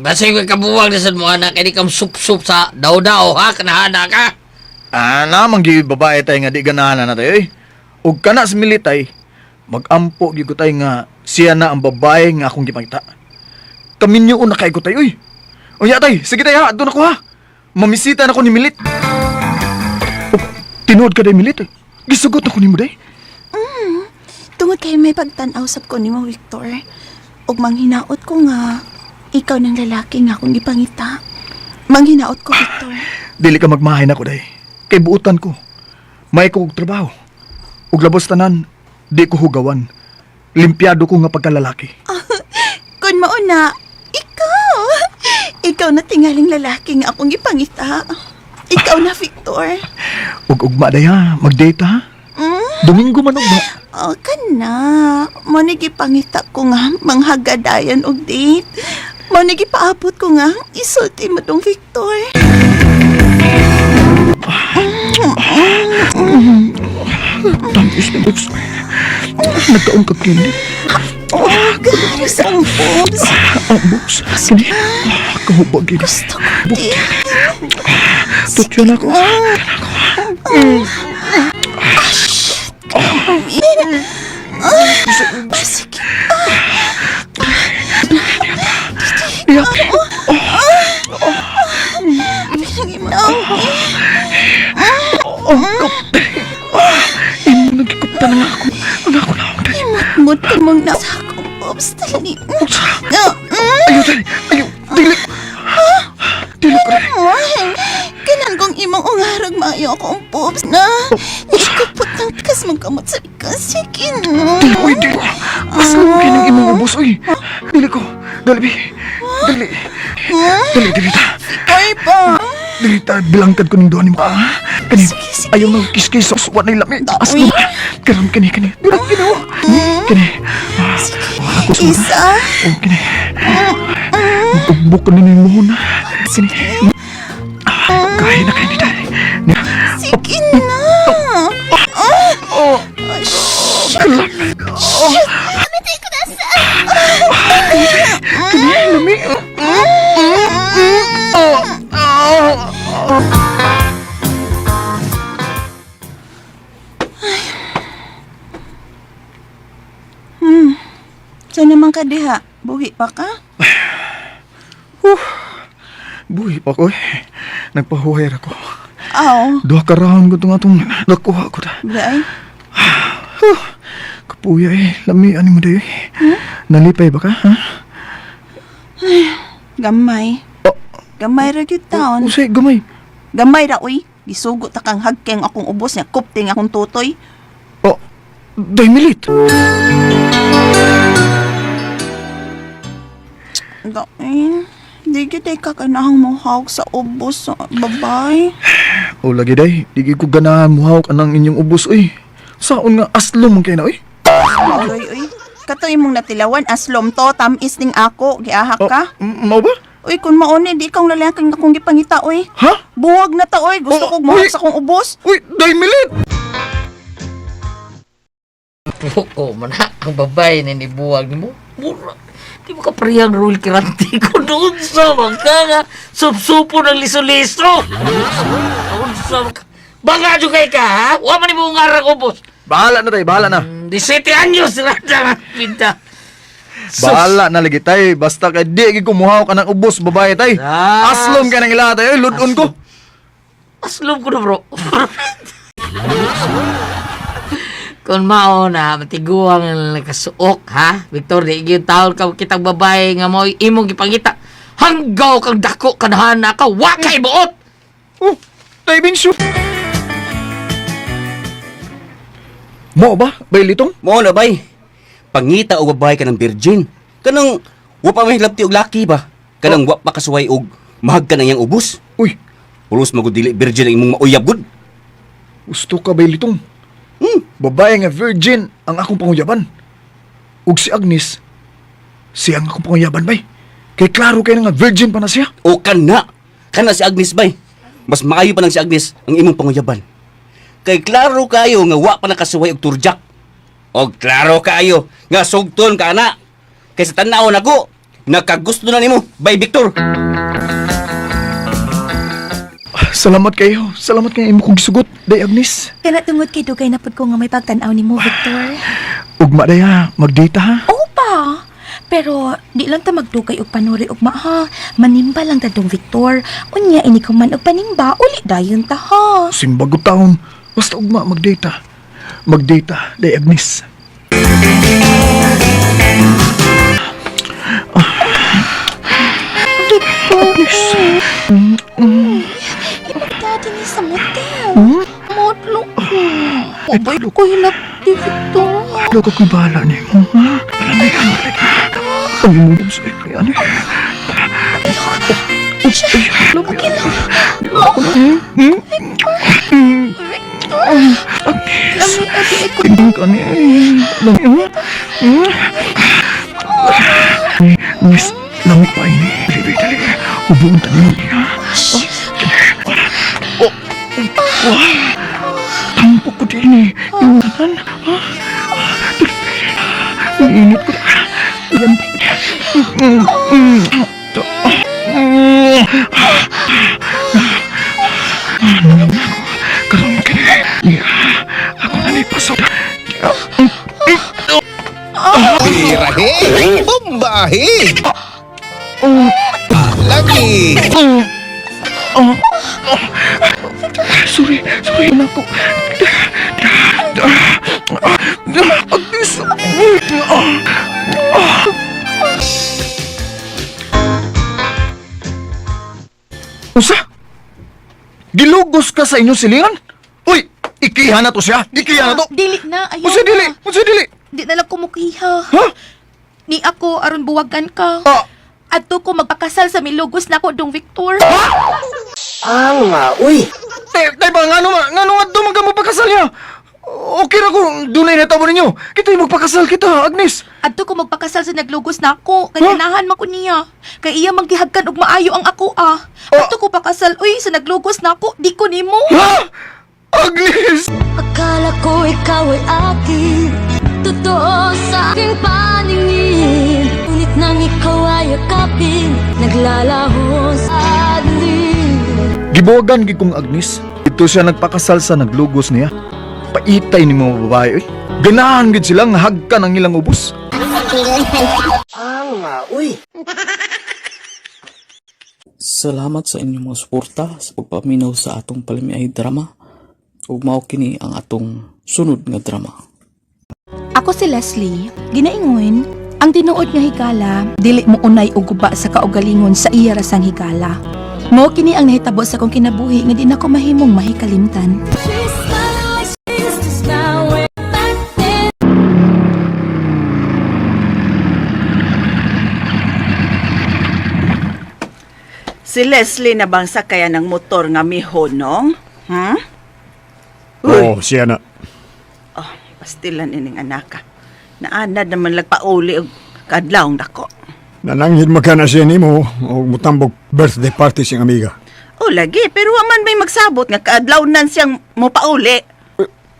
Basta yung kabuwag na sa mga anak, hindi kang sup-sup sa daw-daw, ha? Kanahana ka. Ah, namang gyud babae tay nga di ganahan na tay. Eh. Ug kana sa milit tay, magampo gyud ko tay nga siya na ang babae nga akong gipangita. Kaminyo na kay ko tay uy. Unya tay, sige tay ha, adto na ko ha. Mamisita na ko ni Milit. Oh, tinuod ka day Milit. Eh. Gisugot na ko nimo day. Tungod kay may pagtan-aw sab ko nimo, Victor. Ug manghinaot ko nga ikaw ng lalaki nga akong gipangita. Manghinaot ko, Victor. Dili ka magmahay nako day. Kay buutan ko. May ko og trabaho. Ug labos tanan, di ko hugawan. Limpyado ko nga pagkalalaki. Kun mauna, ikaw. Ikaw na tingaling lalaki nga akong gipangita. Ikaw na, Victor. Ug ugma day ha, mag-date ha. Domingo man ugma. Oh, kana. Mo ni gipangita ko nga manghagadayan og date. Mo ni gipaabot ko nga isulti mo tong Victor. Tamis na lips. Nagkaon ka candy. Gara sa akong boobs. Ang boobs. Kini. Kahubag gini. Gusto ko di. Tutyo na ko. Sige. Diya. Pinangimo. Oh, kap. Imo nagkikupta na nga ako. Ang ako na ako dali. Mut ka mong na sa akong boobs. Dali. Unsa? Ayaw dali. Ayaw. Dili. Dili ko dali. Kanan kong imong ungarag maayo akong boobs na. Ikupot ng kas mong kamot sa ikas. Sige na. Dili, uy, dili. Mas lumaki ng imong ubos, uy. Dili ko. Dali, bi. Dali. Dali, dili ta. Ay pa. Dili ta, bilangkad ko ning duha nimo. Ah, kani. Sige, sige. Ayaw na kiss-kiss. Wa na lami. As Uy. Karon kani kani. Dili kini. oh. Kani. Ah, Ako sa Isa. Oh, kini. Ugbok ko ni mo na. Kini. Ah, kaya na kaya ni dali. Sige na. Oh, Shit. Amitay ko na sa... kini lami. Oh, oh. Saan naman ka diha? Buhi pa ka? Buhi pa ko eh. Nagpahuhay ra ko. Aw. Duha ka round ko itong atong nakuha ko ta. Ay. Huh, kapuya eh. Lami ani mo dayo eh. Nalipay ba ka, ha? Gamay. Oh. Gamay ra gyud taon. Usay, gamay. Gamay ra uy. Gisugo ta kang hagkeng akong ubos niya kupting akong tutoy. Oh, day milit. Gain. Di gyud ay kakanahang mohawk sa ubos sa babay. O lagi day, di gyud ko ganahan muhawk anang inyong ubos oy. Saon nga aslo man kay na oy. Oy uy. Kato imong natilawan aslom to tamis ning ako giahak Oh, ka. mao ba? Uy kun mauni di kang lalaki nga akong gipangita uy. Ha? Buwag na ta uy. Gusto Oh, kog mohawk uy. sa akong ubos. Uy, day milit. Buko man ha, ang babae na nibuwag nimo. Mura. Di mo ka parehang rule kiranti ko doon sa mga nga supsupo ng liso-liso. Unsa man ka- Banga jud kay ka ha? Wa man nimo ngarang ubos. Bahala na tay, bahala na. 17 anyos sila na pinta. Bahala na lagi tay, basta kay di gyud ko muhawk anang ubos babae tay. Ah. Aslom kay nang ila tay, oy, ludon ko. Aslom ko na bro. Kung mao na, matiguang ang nakasuok, ha? Victor, di gyud taon ka kitang babae nga mo imong gipangita. Hanggaw kang dako kanahana ka, wa kay buot! Oh, tay Bencio. Mo ba? Bay litong? Mo na bay. Pangita og babae ka ng virgin. Kanang wa pa may hilabti og laki ba? Kanang wa pa kasuway og mahag ka ng iyang ubos. Uy, Pulos magud dili virgin ang imong mauyab gud. gusto ka bay litong? Babae nga virgin ang akong panguyaban. Ug si Agnes, siya ang akong panguyaban bay. Kay klaro kay nga virgin pa na siya. O kana. Kana si Agnes bay. Mas maayo pa nang si Agnes ang imong panguyaban. Kay klaro kayo nga wa pa nakasuway og turjak. Og klaro kayo nga sugton ka na. Kay sa tan-aw nako, nakagusto na nimo, bay Victor. Salamat kayo. Salamat kay imo kong gisugot, day Agnes. Kana tungod kay dugay na pud ko nga may pagtan-aw nimo, Victor. Ugma day ha, magdata ha. Opa! Pero di lang ta magdugay og panuri ugma ha. Manimba lang ta dong Victor. Unya ini ko man og panimba, uli dayon ta ha. Simbago taon. Basta ugma magdata. Magdata, day Agnes. Victor. Ipagdati ni sa motel. Modlo ko. Abay ko hilap di Victor. Loko ko'y bahala ni mo, ha? Alam mo yan, ang imong sa ano eh. Okay lang. Ako na. Victor. Lami ati ko. Hindi ka ni. Lami, Miss, lami pa ini. Dali, dali. Hubungan tayo. Oh, wah. Tampok ko din eh. Yung tanan. Ha? Dali. Ang init ko. Karon kini. Ako na ni pasok. Birahe! Bombahe! Lagi! Sorry, sorry na ko. Agnes. Usa? Gilugos ka sa inyong silingan? Uy, ikiha na to siya. Ikiha na to. Dili na, ayaw Unsa dili? na. Unsa dili? Di na lang kumukiha. Ha? Ni ako aron buwagan ka. Ah. Adto ko magpakasal sa milugos nako dong Victor. Tay, tay ba, ngano ma, ngano nga man ka magpakasal niya? Okay ra kung dunay na tabo ninyo. Kita yung magpakasal kita, Agnes. Adto ko magpakasal sa naglugos nako kay Huh? ganahan man ko niya. Kay iya manggihagkan og maayo ang ako ah. Adto ko pakasal uy sa naglugos nako di ko nimo. Ha? Agnes! Akala ko ikaw ay akin. Totoo sa aking paningin. Ngunit nang ikaw ay yakapin, naglalaho sa dilim. Gibuwagan gid kong Agnes. Ito siya nagpakasal sa naglugos niya. Paitay ni mga babae, oy. Ganahan gid sila nga hagkan ang ilang ubos. Salamat sa inyong mga suporta sa pagpaminaw sa atong palamiay drama ug mao kini ang atong sunod nga drama. Ako si Leslie, ginaingon, ang tinuod nga higala, dili mo unay og guba sa kaugalingon sa iya rasang higala. Mao kini ang nahitabo sa akong kinabuhi nga di nako mahimong mahikalimtan. She's smiling like she's just my way back then. Si Leslie na bang sakaya ng motor nga mihonong? Hmm? Oh, siya na. Oh, pastilan ining anaka. Naanad naman lagpauli og kadlawng dako. Nananghid magka na siya nimo og mutambog birthday party siyang amiga. Oh, lagi, pero wa man may magsabot nga kaadlawnan siyang mopauli.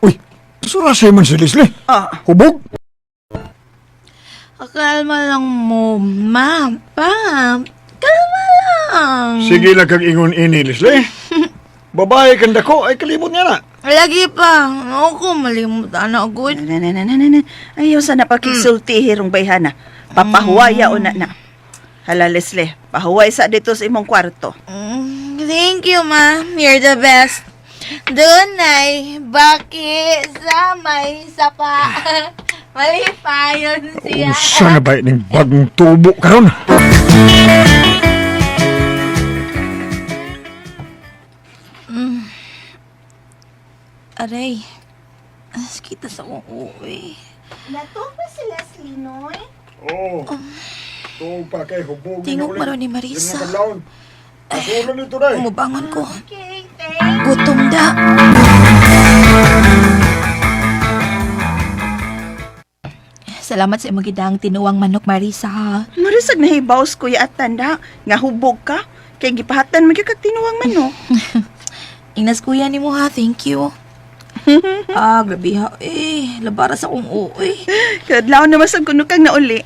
Uy, sura siya man si Leslie. Ah. Hubog. Kalma lang mo, ma, pa. Kalma lang. Sige lang kag ingon ini, Leslie. Babae kang dako ay kalimot niya na. Lagi pa. Ako malimot ana gud. Na, na, na, na, na, na. Ayaw sana pakisulti hirong bayhana. Papahuwaya o na na. Hala, Leslie, pahuway sa dito sa imong kwarto. Thank you, ma. You're the best. Dunay, baki sa may sapa. Mali pa yun siya. Usa na ba ning bagong tubo karon? Aray, kita sa akong uwi. Natog ba si Leslie, Noy? Oh. Tuog pa kay hubog. Tingog maron ni Marisa. Asulan nito day. Umubangon ko. Okay, thank Gutom da. Salamat sa imong gidang tinuwang manok, Marisa, ha. Marisag nahibaws kuya at tanda nga hubog ka kay gipahatan man gyud kag tinuwang manok. Ingnas kuya ni mo ha, thank you. Grabe ha. Eh, labara sa akong uwi. Kadlaw na masag kuno kang nauli.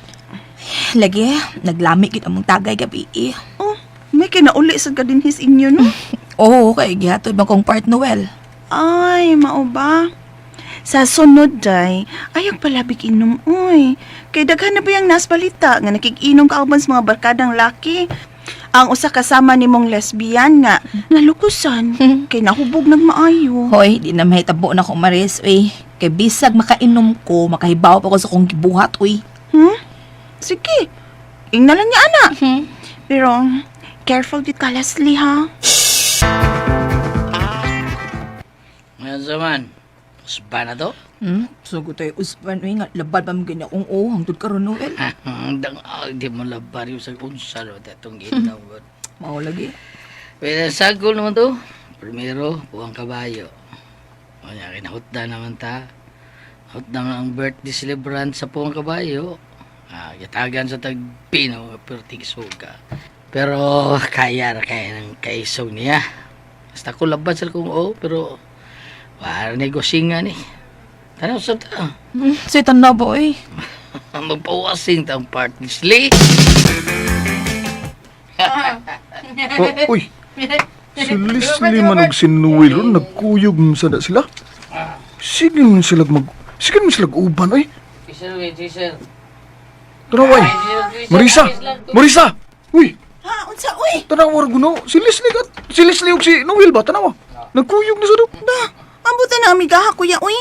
Lagi, naglami gid among tagay gabi eh. Oh, may kinauli sad ka dinhi sa inyo no. Oo, kay gihatod man kong part Noel. Ay, mao ba? Sa sunod day, ayaw palabig inom oy. Kay daghan na ba yung nasbalita nga nakikinom ka uban sa mga barkadang laki? Ang usa kasama nimong lesbian nga nalukusan kay nahubog nagmaayo. Hoy, di na mahitabo na ko Maris, uy. Kay bisag makainom ko, makahibaw pa ko sa kong gibuhat, uy. Hmm? Sige. Ingna lang niya ana. Pero careful gid ka Leslie ha. Ngayon sa man, usba na to? Sugo tayo uspan, uy, nga labad pa mo ganyan akong oh, hangtod karon Noel. Dang, di mo labar yung sa unsa no, itong ginaw. Mao lagi. Pero ang sagol naman to, primero, puwang kabayo. O niya, kinahutda naman ta. Hutda naman ang birthday celebrant sa puwang kabayo. Ah, gitagan sa tagpino, pero tigsuga. Pero kaya ra kaya ng kaisog niya. Basta ko laban sa kong oo, pero wala negosingan eh. Tanaw sa ta. Say tanaw ba, uy. Magpawasing tang part, Leslie. Oh, uy. Si Leslie man og si Noel ron nagkuyog man sada sila. Sige man sila mag sige man sila uban oy. Sir, wait, sir. Tanaw ay. Marisa. Marisa. Uy, Ha, unsa uy? tanaw ra guno. Si Leslie kat si Leslie og si Noel ba tanaw? Nagkuyog na sa do. Da, ambot na amigaha kuya uy.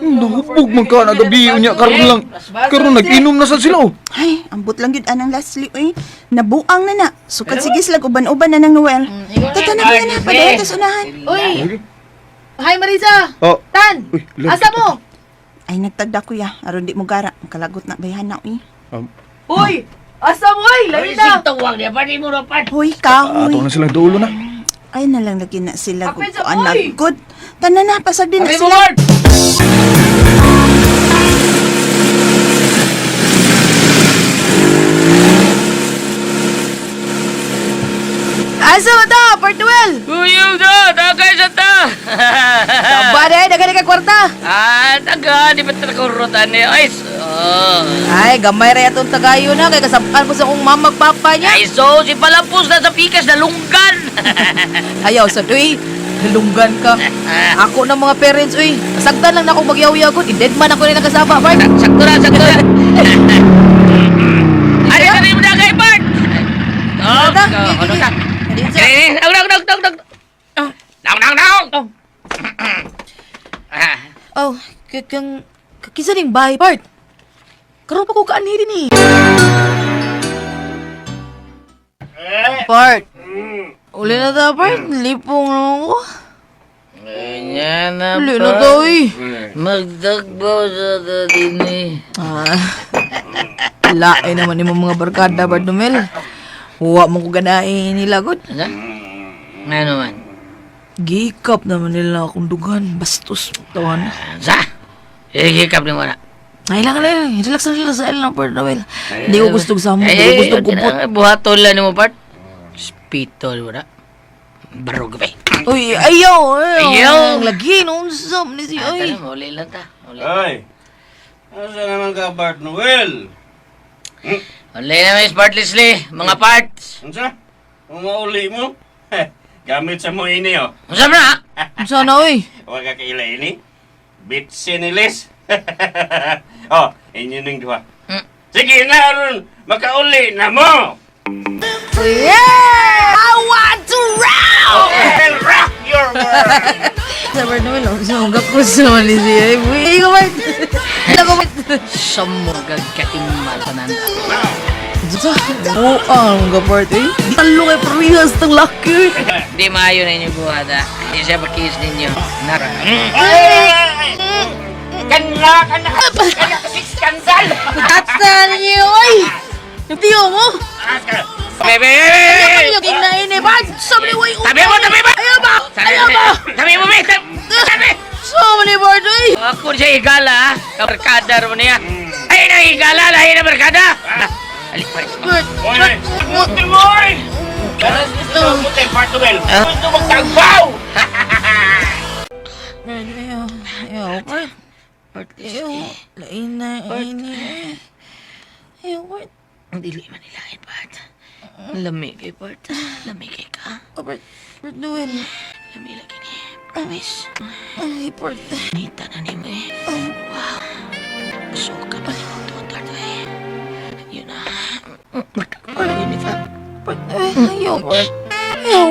Nahupog man ka na gabi unya karon lang. Karon nag-inom na sad sila oh. Ay, ambot lang gyud anang Leslie uy. Nabuang na na. Sukad sige sila uban-uban na ng Noel. Tata na kuya na, padayon tas unahan. Uy! Hi, Marisa! Oh. Tan! Uy, lagi. Asa mo? Ay, nagtagda kuya. Aron di mo gara. Kalagot na bayhana uy. Uy! Asa mo, uy? Lahi na! Tawag niya, pati mo na pat. Hoy, kahoy. Ato na silang dulo na. Ay, nalang lagi na sila. Apil sa Good, anak. boy! Good. Tanan na, pasag din na Apil mo, sila. Bart! Asa mo ta, Part Noel? Kuyog na, tagay sa ta. Taba na eh, daghan ka kwarta. Ah, taga, di ba talaga urutan niya? Ay, oh. Ay, gamay ra atong tagayo na kay kasabaan po sa akong mama papa niya. Ay, so, si Palampos na sa pikas na lunggan. Ayaw sa uy, halunggan ka. Ako ng mga parents uy, sagdan lang na ako magyaw-yagon. I-dead man ako ni nakasaba, Bart. Sakto na, sakto na. Ay, sabi mo na kay Bart! Oh, Ta, ano ta? Eh, dog, dog, dog, dog, dog. Dong, dong, dong. Ah, Oh, kang kisa ning bahay, Bart. Karon pa ko kaanhi din eh. Bart. Uli na ta, Bart. Lipong naman ko. Ganyan na, Uli na ta, uy. Magdagbaw sa dadini. Ah. Lain naman ni mga barkada, Bart Numel. Huwa mo ko ganain nila, god. Ano? Ano man? Gikap naman nila akong dugan. Bastos. Tawan. Sa? Hikap ni mo na. Ay lang lang. Relax lang sila sa ilang, Bart Noel. Hindi ko gusto sa mo. Hindi ko gusto kupot. Buhaton lang ni mo, Bart. Spito ni mo na. Barog ba eh. Uy, ayaw! Ayaw! Ayaw! Lagi, no? Sam ni si Ay. Ay. Tara, uli lang ta. Uli. Ay! Asa naman ka, Bart Noel? Uli na may Bart Leslie. Mga parts. Unsa? Umauli mo? Gamit sa mo ini, oh. Unsa na? Sana, uy. Huwag ka kaila ini. Bitsin ni Liz. Oh, inyo ning duha. Sige na, aron. Makauli na mo! Yeah! I want to rock! I'll rock your world! Sa Bart Noel, oh. Sa mga kuso ni si Ay. Uy, ko, Bart. Ako, Bart. Sa mo gagkaimal tanan. Sa, oo, ang mga Bart, eh. Talo kay parehas ng laki. Di maayo na inyo buhata. Di siya pakis ninyo. Nara. Kanla, kanla, kanla, kasi skandal! Tatsa ninyo, oy! Tiyo mo! Bebe! Ano yung kinain eh? Bart, sabi ni Uy, Tabi mo, tabi mo! Ayaw ba? Ayaw ba? Tabi mo, be! Tabi! Sabi ni Bart, oy! Ako siya higala, ha? Kabarkada mo niya. Ay, na higala, lahi na barkada! Alik, pare. Bart, Oy! Muti mo, oy! Gusto mo, Bart Noel. Gusto magtagbaw! Ayaw, ayaw, Bart. Bart, Ayaw, lain na, lain na. Ayaw, Bart. Dili man ilain, Bart. Lami kay Bart. Lami kay ka. Oh, Bart, Bart Noel. Lami lagi ni. Promise. Ay, Bart. Nita na ni mo eh. Wow. So ka pa ni mong tutar to eh. Yun na. Magkakapal yun ito. Bart, ay, ayaw, Bart. Ayaw.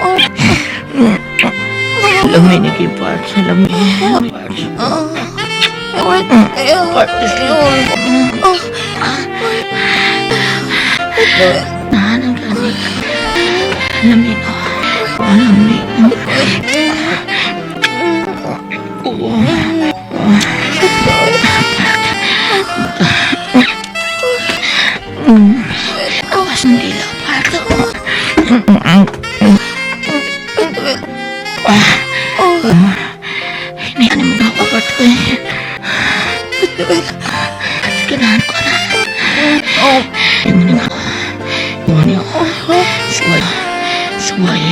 Oh, Lami ni kay Bart. Lami. Bart. ah. Ayaw, Bart. Ayaw. Bart. Ayaw. Oh. Nahanang gani. Lami no. Lami. Oo. Kawas ng dila, Bart. Hindi ka na magawa, Bart. Eh. Ganahan ko na. Oh. Yung ni ako. Yung ni ako. Suway. Suway.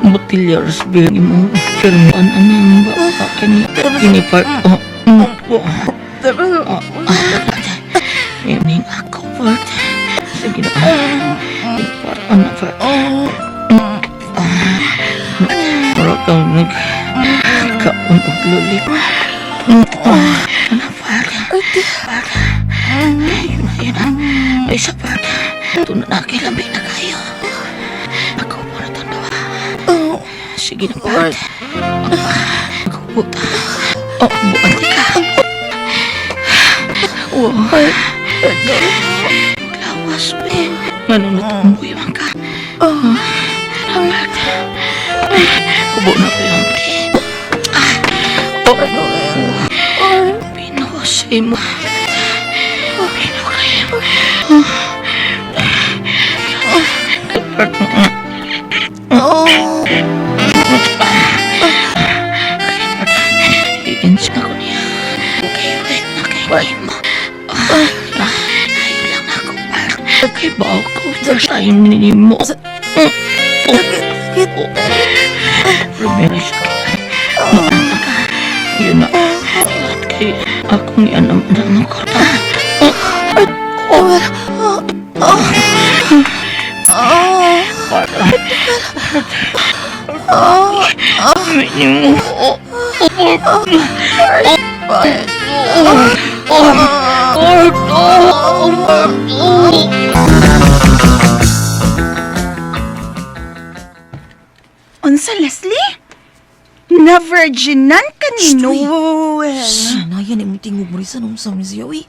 Butilya ras mo. Pero ano ano yung ba? Kini kini part. Oh. Oh. Kaon og lollipop. Ano pa? Ayun na, ayun na. Ay, sa pa. Ito na nakilamig na kayo. Ako po na itong duha. Sige na pa. Ako po ta. Oh, buwan ka. Wow. Lawas, be. Manunod man ka. Oh. Namat. Hubo na ko yung Oh. Pinuhos mo. Pinuhos mo. Oh. Iins na ko niya. Okay, wait na kay mo. Ayaw lang ako. Kay bao ko. First time ni mo. Sakit. Primero sakit. Yun na. At kay akong ianam na mo ko. Unsa, Leslie? Na virginan ka ni Noel. Sinaya ni mong tingog mo rin sa nung sa siya, uy.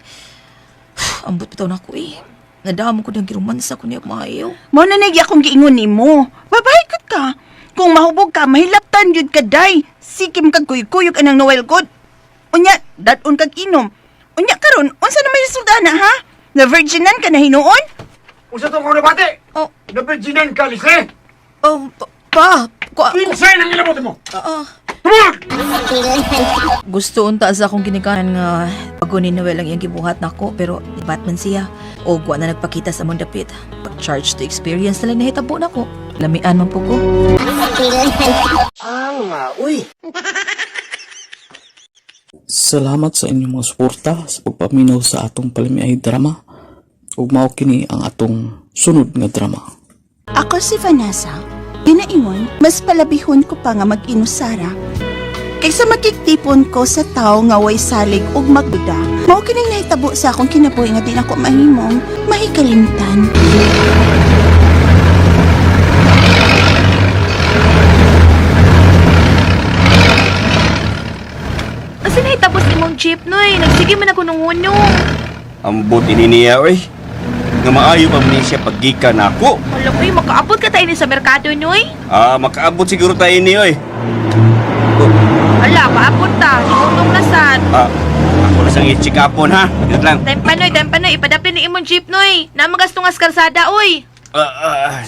Ambot bitaw na ako, eh. Nadamo ko ng girumansa ko niya maayo. Mao na nagya akong giingon nimo. Babae gud ka. Kung mahubog ka, mahilaptan yun ka, day. Sikim kag kuyog-kuyog anang Noel god. Unya, dadon kag inom. Unya karon, unsa na may resulta na ha? Na virginan ka na hinuon? Unsa to ko nabati? Oh. Na-virginan ka, Lise? Oh, pa! Kinsay nang ilabot mo? Oo. Gusto unta sa akong ginikanan nga bago ni Noel ang iyang gibuhat nako pero Batman siya. O wa na nagpakita sa among dapit. Pag-charge to experience na lang nahitabo nako. Lamian man po ko. Salamat sa inyong mga suporta sa pagpaminaw sa atong palamiay drama. Ug mao kini ang atong sunod nga drama. Ako si Vanessa. Ginaingon, mas palabihon ko pa nga mag-inusara. Kaysa makiktipon ko sa tao nga way salig ug magduda. Mao kining nahitabo sa akong kinabuhi nga di nako mahimong mahikalimtan. Asa na tapos imong jeep, Noy? Nagsige man ako nung hunong. Ambot ini niya, oy. Nga maayo pa man siya paggikan nako. Wala ko, makaabot ka tayo ni sa merkado, Noy. Ah, makaabot siguro tayo ni, oy. Wala, kaabot ta. Hunong na sad. Ah, ako na siyang i-check upon ha. Wait lang. Time pa, Noy. Time pa, Noy. Ipadapin ni imong jeep, Noy. Namagastungas karsada, oy. Ah, ah,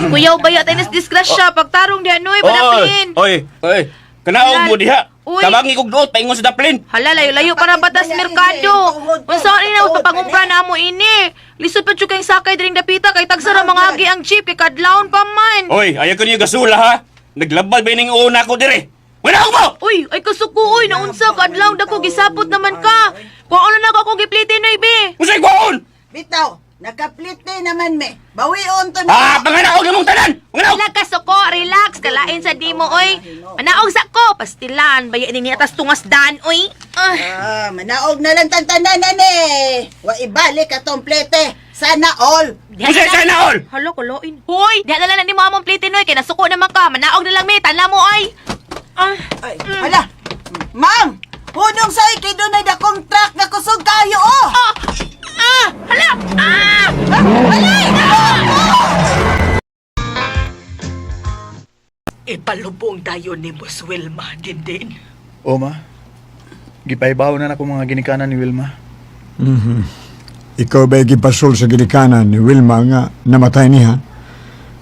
Kuyaw baya tayo nas disgrasya. Pagtarong diha, Noy. Padapin. Oy, oy. Kanaog mo diha. Uy. Tabangi kog duot paingon sa daplin. Hala, layo-layo para batas merkado. Unsa ni na papangumpra na mo ini. Lisod pa jud kayong sakay diring dapita kay tagsa ra mga agi ang jeep kay kadlawon pa man. Oy, ayaw ko niyo gasula ha. Naglabad ba ining una ko dire? Wala mo! Uy, ay kasuko uy, naunsa kadlaw dako gisapot naman ka. Kuwaon na nako akong giplite noy be. Unsay kuwaon? Bitaw, nakaplite naman me. Bawion to na. Ah, panganaog namong tanan. Panganaog. Wala ka suko, relax, kalain sa dimo oy. Manaog sa ko, pastilan, baya ni atas tungas dan oy. Ah. Ah, manaog na lang tantanan eh. Wa ibalik atong plete. Sana all. Unsay sana all? Hala, kalain. Hoy, diha na lang na nimo among plite noy kay nasuko naman ka. Manaog na lang mi, tanla mo oy. Ah. Ay, hala. Ma'am, hunong sa kay dunay dakong truck nga kusog kayo oh. Ah! Ah! Hala! Ah! Alay! Ipalubong tayo ni Boss Wilma, Dindin. O ma, gipaibaw na nako mga ginikanan ni Wilma. Ikaw ba'y gipasol sa ginikanan ni Wilma nga namatay niya?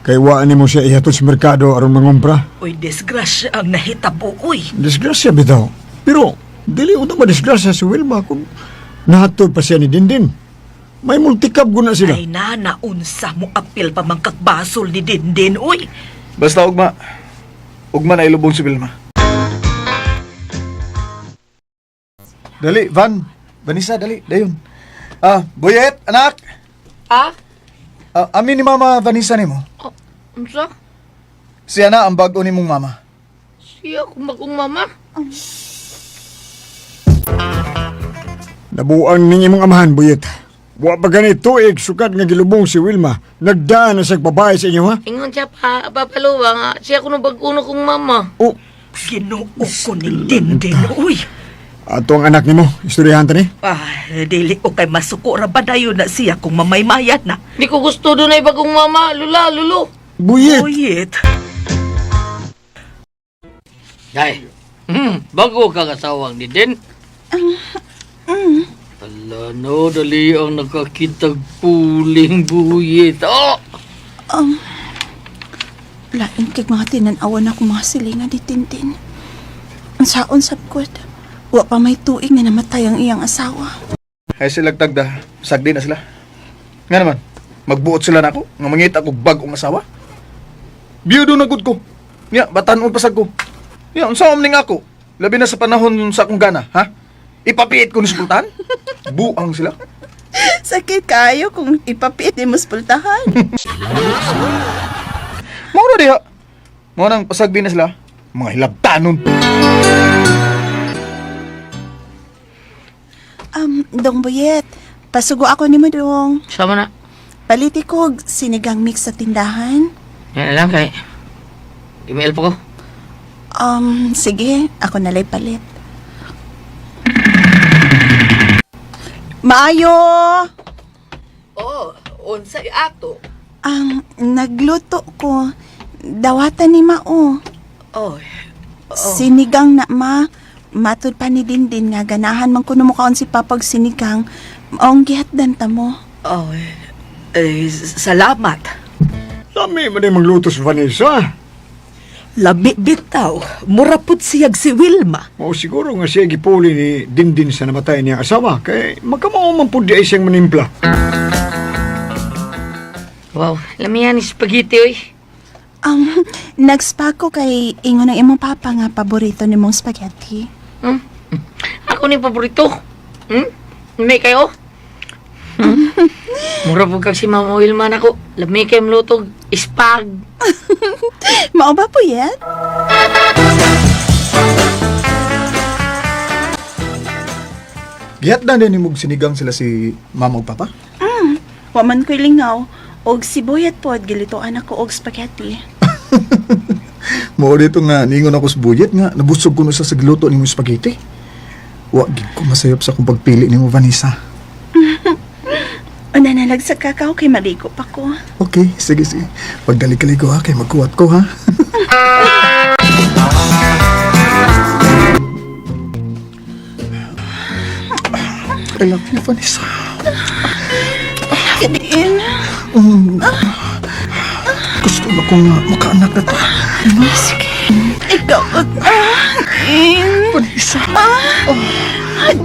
Kay waan nimo siya ihatod sa merkado aron mangumpra. Uy, disgrasya ang nahitabo, uy. Disgrasya bitaw. Pero dili unta madisgrasya si Wilma kung nahatod pa siya ni Dindin. May multikab guna sila. Ay na, naunsa mo apil pa mangkakbasol ni Dindin, uy. Basta ugma, ugma na ilubong si Wilma. Dali, Van. Vanessa, dali, dayon. Ah, Boyet, anak. Ah? Ah, amin ni Mama Vanessa nimo. Unsa? Siya na ang bag-o nimong mama. Siya akong bagong mama. Nabuang ning imong amahan, Buyet. Wa pa gani tuig sukad nga gilubong si Wilma. Nagdaan na siyang babae sa inyo, ha? Ingon siya pa, papaluwa nga. Siya kuno bag-uno kong mama. Oh. Ginoo ko ning Dindin, uy. Ato ang anak nimo, istoryahan ta ni. Ah, dili ko kay masuko ra ba dayon na siya kung mamaymayat na. Di ko gusto doon ay bagong mama. Lula, lulo. Buyet! Buyet. Day, bago kang asawang ni Din. Ala no, dali ang nakakitag puling buyit. Oh! Lain kag mga tinanawan ako mga silingan ni Tintin. Ang saon sabkot, wa pa may tuig na namatay ang iyang asawa. Ay sila tagda, sagdi na sila. Nga naman, magbuot sila nako, nga mangita ko bag-ong asawa. Biyudo na gud ko. Nya, batanon pasag ko. Nya, unsa man ning ako? Labi na sa panahon sa akong gana, ha? Ipapiit ko ni Sultan? Buang sila. Sakit kayo kung ipapiit ni mo spultahan. Mao na diha. Mao nang pasagdi na sila. Mga hilabtanon. Dong Buyet, pasugo ako ni mo dong. Sama na. Paliti ko og sinigang mix sa tindahan. Yan na lang kay. Email pa ko. Sige, ako nalay palit. Maayo! Oh, unsay ato? Ang nagluto ko, dawatan ni Mao. Oh, Sinigang na ma. Matud pa ni Dindin nga ganahan man kuno mukaon si Papag sinigang. Maong gihatdan ta mo. oh, eh, salamat. Lami man din magluto si Vanessa. Lami bitaw, mura pud siyag si Wilma. Mao siguro nga siya gipuli ni Dindin sa namatay niyang asawa kay makamao man pud di ay siyang manimpla. Wow, lamihan ni spaghetti oy. Nagspa ko kay ingon ang imong papa nga paborito ni mong spaghetti. Ako ni paborito. May kayo? Mura po kag si Mama Wilma nako. Lami kay mlutog spag. Mao ba po yan? Gihatdan din nimog sinigang sila si mama ug papa. Wa man ko'y lingaw. Og si Boyet pod gilituan ako og spaghetti. Mao dito nga ningon ako sa buyet nga nabusog ko no sa sagluto nimo spaghetti. Wa gid ko masayop sa akong pagpili nimo Vanessa. Una na sa kakao kay maligo pa ko. Okay, sige sige. Pagdali-kaligo ha kay magkuwat ko ha. I love you, Vanessa. Din. Gusto na kong makaanak na ta. Sige. Ikaw. Din. Vanessa.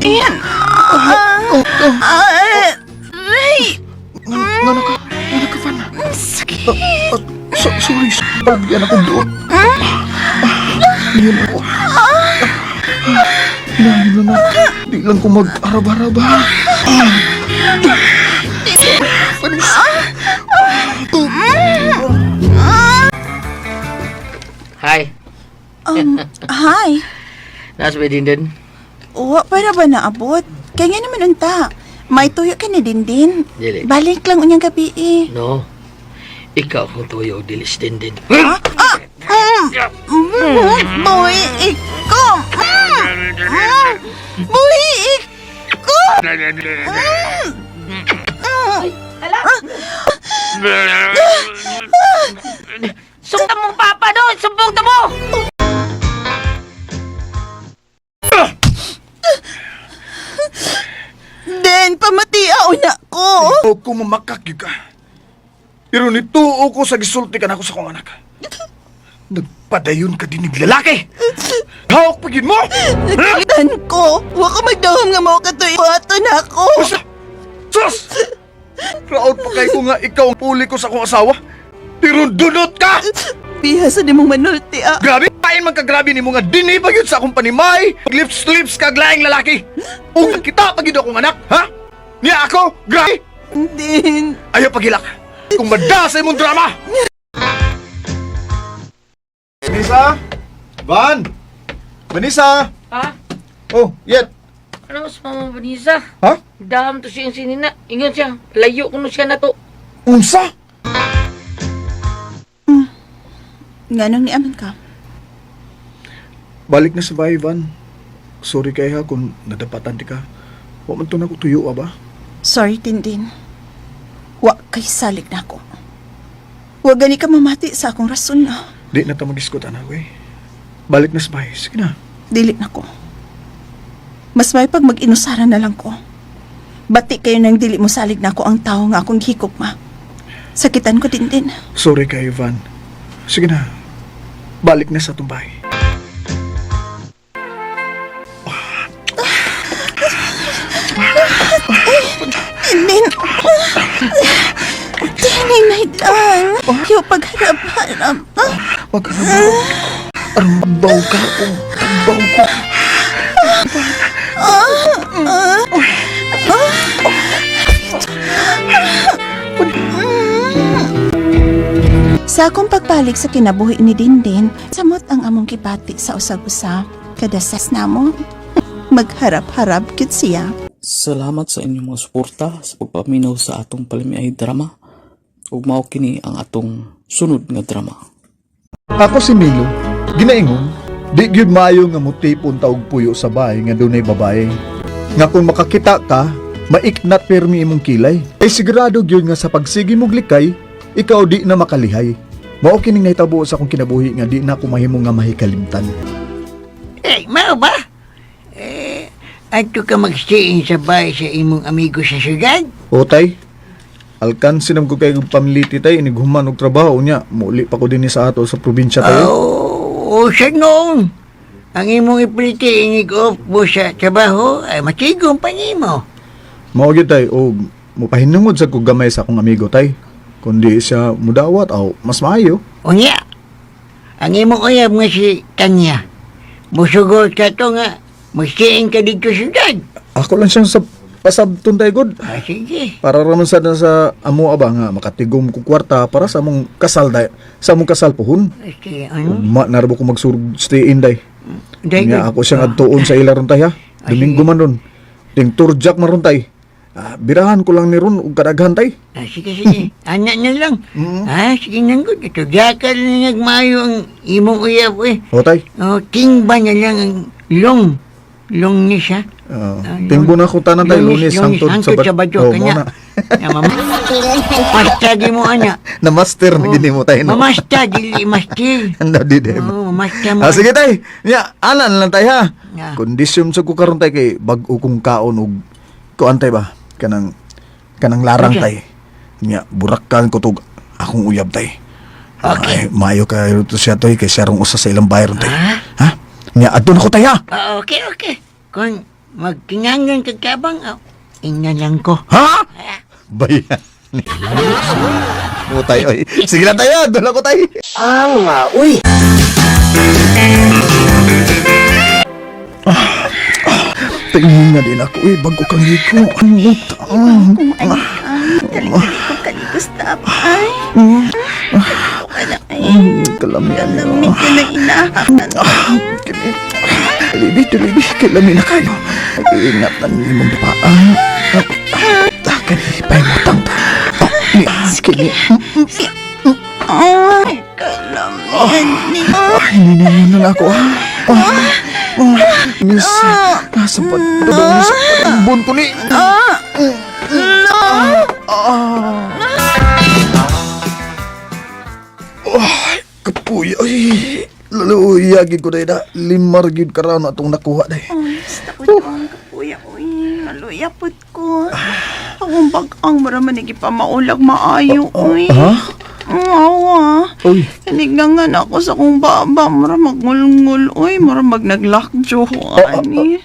Din. Aray. Ngano ka? Ngano ka, Van? Sakit. Sorry. Palabigyan akong doon. Yun ako. Hinahin na na. Di lang ko mag-arab-arab ha. Vanessa. Hi. Hi. Nasa ba din? Wa pa na ba naabot? Kaya nga naman unta. May tuyo ka ni Dindin. Dili. Balik lang unyang gabi eh. No. Ikaw kung tuyo dilis din din. Ah! Boy, ikaw! Boy, ikaw! Ala! Sugta mong papa doon! Sumbong ta mo! Den, pamatia una ko. Ikaw ko mamakak ka. Pero nituo ko sa gisulti ka na ako sa kong anak. Nagpadayon ka din ng lalaki! Hawak pa gid mo! Nagkitan ko. Wa ka magdahom nga mao katoy ato na ako. Sus! Proud pa kay ko nga ikaw ang puli ko sa akong asawa. Pero dunot ka! Piha sa nimong manulti ah. Grabe! Pain man kagrabe ni mo nga dinhi pa gyud sa akong panimay! Lips to lips kag laing lalaki! Ug kita pa gyud akong anak, ha? Niya ako, grabe! Din. Ayaw pagilak! Kung mada sa imong drama! Vanessa? Van? Vanessa? Ha? Oh, yet. Ano mas Mama Vanessa? Ha? Dam to siya sinina. Ingon siya. Layo kuno siya na to. Unsa? Nganong niaman ka? Balik na sa bahay, Van. Sorry kay ha kung nadapatan ti ka. Wa man to na ko tuyo, ah, ba? Sorry, Tindin. Wa kay salig na ako. Wa gani ka mamati sa akong rason na. Di na ta mag-diskut, anak, eh. Balik na sa bahay. Sige na. Dili na ko. Mas may pag mag-inusara na lang ko. Bati kayo nang dili mo salig na ako ang tao nga akong hikop ma. Sakitan ko din din. Sorry kay Van. Sige na. Balik na sa atong bahay. Tindin. Tinay na lang. Yung pagharap-harap. Wag ka na Arumbaw ka o tagbaw ko. Sa akong pagbalik sa kinabuhi ni Dindin, samot ang among kibati sa usag-usa. Kadasas namo, magharap-harap kit siya. Salamat sa inyong mga suporta sa pagpaminaw sa atong palamiay drama. Ug mao kini ang atong sunod nga drama. Ako si Milo. Ginaingon, di gyud maayo nga mutipon ta og puyo sa bahay nga dunay babae. Nga kung makakita ka, maiknat pirmi imong kilay. Ay sigurado gyud nga sa pagsigi mong likay, ikaw di na makalihay. Mao kining nahitabo sa akong kinabuhi nga di na ako mahimo nga mahikalimtan. Eh, mao ba? Eh, adto ka magsiin sa bahay sa imong amigo sa syudad? O tay, alkansi nam ko kay pamiliti tay inighuman og trabaho niya. Muli pa ko dinhi sa ato sa probinsya tayo. Oo, sa noon. Ang imong ipiliti inig off mo sa trabaho ay matigong pa nimo. Mao gyud tay og mopahinungod sa kog gamay sa akong amigo tay. Kundi siya mudawat aw mas maayo. Unya, ang imong uyab nga si Tanya, musugod ka to nga magsiin ka dito sa syudad. Ako lang siyang sa pasabton tay god. Ah, sige. Para raman sad na sa amo aba nga makatigom ko kwarta para sa among kasal day, sa among kasal puhon. Sige, ano? Ugma na ra ba ko magsurog stay in day. Day, Nya good. ako siyang adtuon sa ila ron tay ha. Domingo man ron. Ting turjak man ron tay. Ah, birahan ko lang ni ron og kadaghan tay. Ah, sige, sige. Anak na lang. Ah, sige nang good. Ito, jakal na nagmayo ang imong uyab, eh. O tay. Oh, tingba na lang ang long. Long ni siya. Timbo na ko tanan tay Lunes hangtod hangtod sa Sabado. Oh, Kanya, mo na. Na, mama, masta di mo, ana. Na master na gini mo tay no. Mamasta, dili master. Ano di di. Oh, mamasta mo. Ah, sige tay. Nya, ana na lang tay ha. Ya. Kondisyon sa ko karon tay kay bag-o kong kaon og kuan tay ba kanang kanang larang Unsa? tay. Nya, burakan ko tog akong uyab tay. Okay. Ay, maayo kayo to siya tay kay siya rong usa sa ilang bayron tay. Ha? Nya, adto na ko tay ha. Ah, okay, okay. Kung magkinangan ka kabang, oh, ina lang ko. Ha? Bayan. Mo tay oy. Sige lang tay ha, adto na ko tay. Ang nga, uy. Tingin nga din ako eh, bago kang hiko. Ang Kung ay, dali-dali ko kaligustap. Ay, ka na ay. Kalamian. Kalami ka na inahak. Libi, libi, kalami na kayo. Ingat na ni mong paa. Kani, pay mo tang. Ni, kini. Ay, kalamian ni. Ay, ninangan na ako. Miss, nasa pagdadong sa pagdadong ko ni. Ay, kapuya. Ay, laluya, gid ko dahil na. Limar gid ka raw na itong nakuha dahil. Ay, basta ko ang kapuya. Uy, maluya pud ko. Akong bag-ang mura man pamaulag maayo. Uy. Ha? Ang awa. Uy. Kanigangan ako sa kong baba. Mura magngulngul. Uy, mura mag naglockjaw. Ani.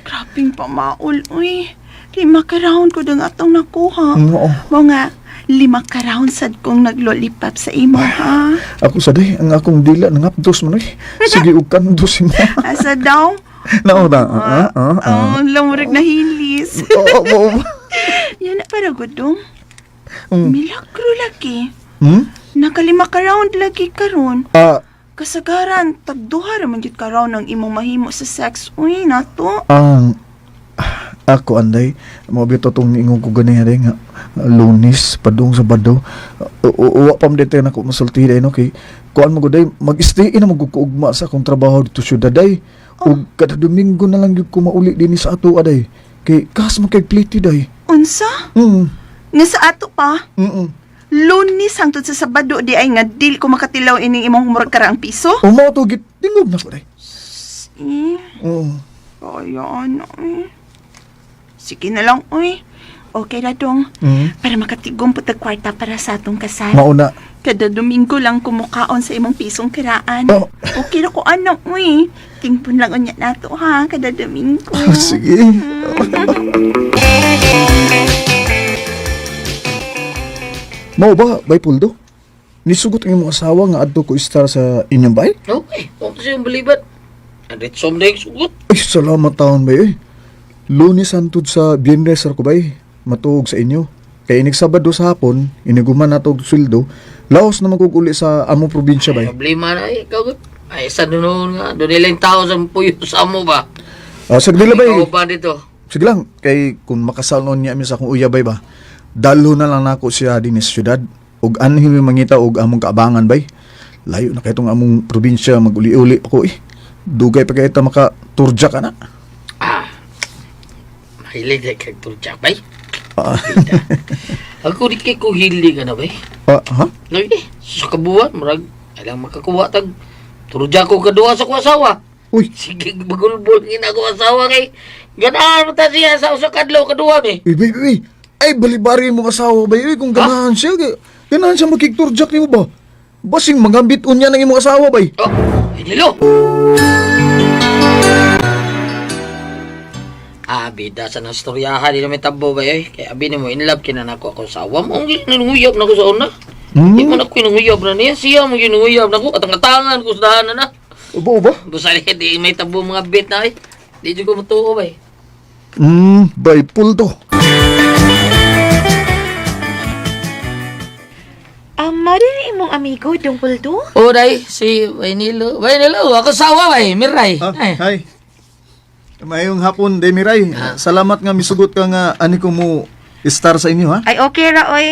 Grabing pamaul. Uy. 5 ka round ko dang atong nakuha. Oo. Mo nga, 5 ka round sad kong naglolipap sa imo, ha? Ako sa day, ang akong dila nangapdos man oy. Sige og kandos mo. Asa daw? Nao na. Ah, ah, ah. Oh, lamurag na hilis. Oo, oo. Yan na para gudong. Milagro lagi. Nakalima ka round lagi karon. Ah, Kasagaran, tagduha ra man gyud ka round ang imong mahimo sa sex. Uy, nato. Ang ako anday mo bitaw tong ingon ko gani nga Lunes padung Sabado. Wa pa man dito nako masulti day no kay kuan mo gud day mag-stay na mo gud ko ugma sa akong trabaho dito syudad day. Ug kada Domingo na lang gyud ko mauli dinhi sa ato aday kay kas man kay pliti day. Unsa? Nga sa ato pa? Lunes hangtod sa Sabado di ay nga dili ko makatilaw ining imong murag karaang piso. O mao to git tingog na ko day. Eh, Oo. kaya ano eh. Sige na lang, uy. Okay ra dong. Para makatigom po tag kwarta para sa atong kasal. Mauna. Kada Domingo lang kumukaon sa imong pisong kiraan. Oh. Okay ra ko ano, uy. Tingpon lang unya nato ha, kada Domingo. Sige. Mao ba, bay Puldo? Nisugot ang imong asawa nga adto ko istar sa inyong bay? Okay, huwag ko siyang balibat. Anditsom na yung sugot. Ay, salamat taon bay eh. Lunes hantod sa Biyernes ra ko bay. Matuog sa inyo. Kay inig Sabado sa hapon, iniguman nato og sweldo, laos na maguguli sa among probinsya bay. Problema na eh, ikaw. Ay, sa noon nga, doon nila yung tao sa puyo sa amo ba? Ah, sige dila bay. Ikaw ba dito? Sige lang, kay kung makasal noon niya mi sa akong uyabay ba, dalho na lang nako siya din sa syudad. Ug anhin mi mangita og among kaabangan bay. Layo na kay tong among probinsya maguli-uli ako eh. Dugay pa kay ta maka turja ka na. Mahilig na kag turja, bay. Ah, Ako di kay ko hili ka na, bay. ah, ha? No, eh, sa kabuan, murag, alang makakuha tag turja ko kaduha sa ko asawa. Uy. Sige, bagulbol ngina ko asawa kay ganahan mo ta siya sa usa kadlaw kaduha mi. Uy, bay, bay. Ay, balibari mo asawa bay. Uy, kung ganahan siya, ganahan siya makigturjak nimo ba? Basing mangambit unya ng imong asawa bay. Oh, Nilo. Ah, bida sa nastoryahan di na may tabo ba eh. Kaya abi nimo in love kina nako ako asawa mo. Ang ginanguyab na ko sa una. Di man ako ginanguyab na niya. Siya mo ginanguyab na ko. Atang-atangan ko sa dahanan na. Uba, uba? Basta di may tabo mga bit na eh. Di jud ko matuo ba eh. Bay Puldo. Mao din imong amigo, Dong Puldo? Oh, day, si Wainilo. Wainilo, ako sawa bay, Miray. Ah, hi. Mayong hapon, Demiray. Salamat nga misugot ka nga ani ko mo star sa inyo ha. Ay, okay ra, oy.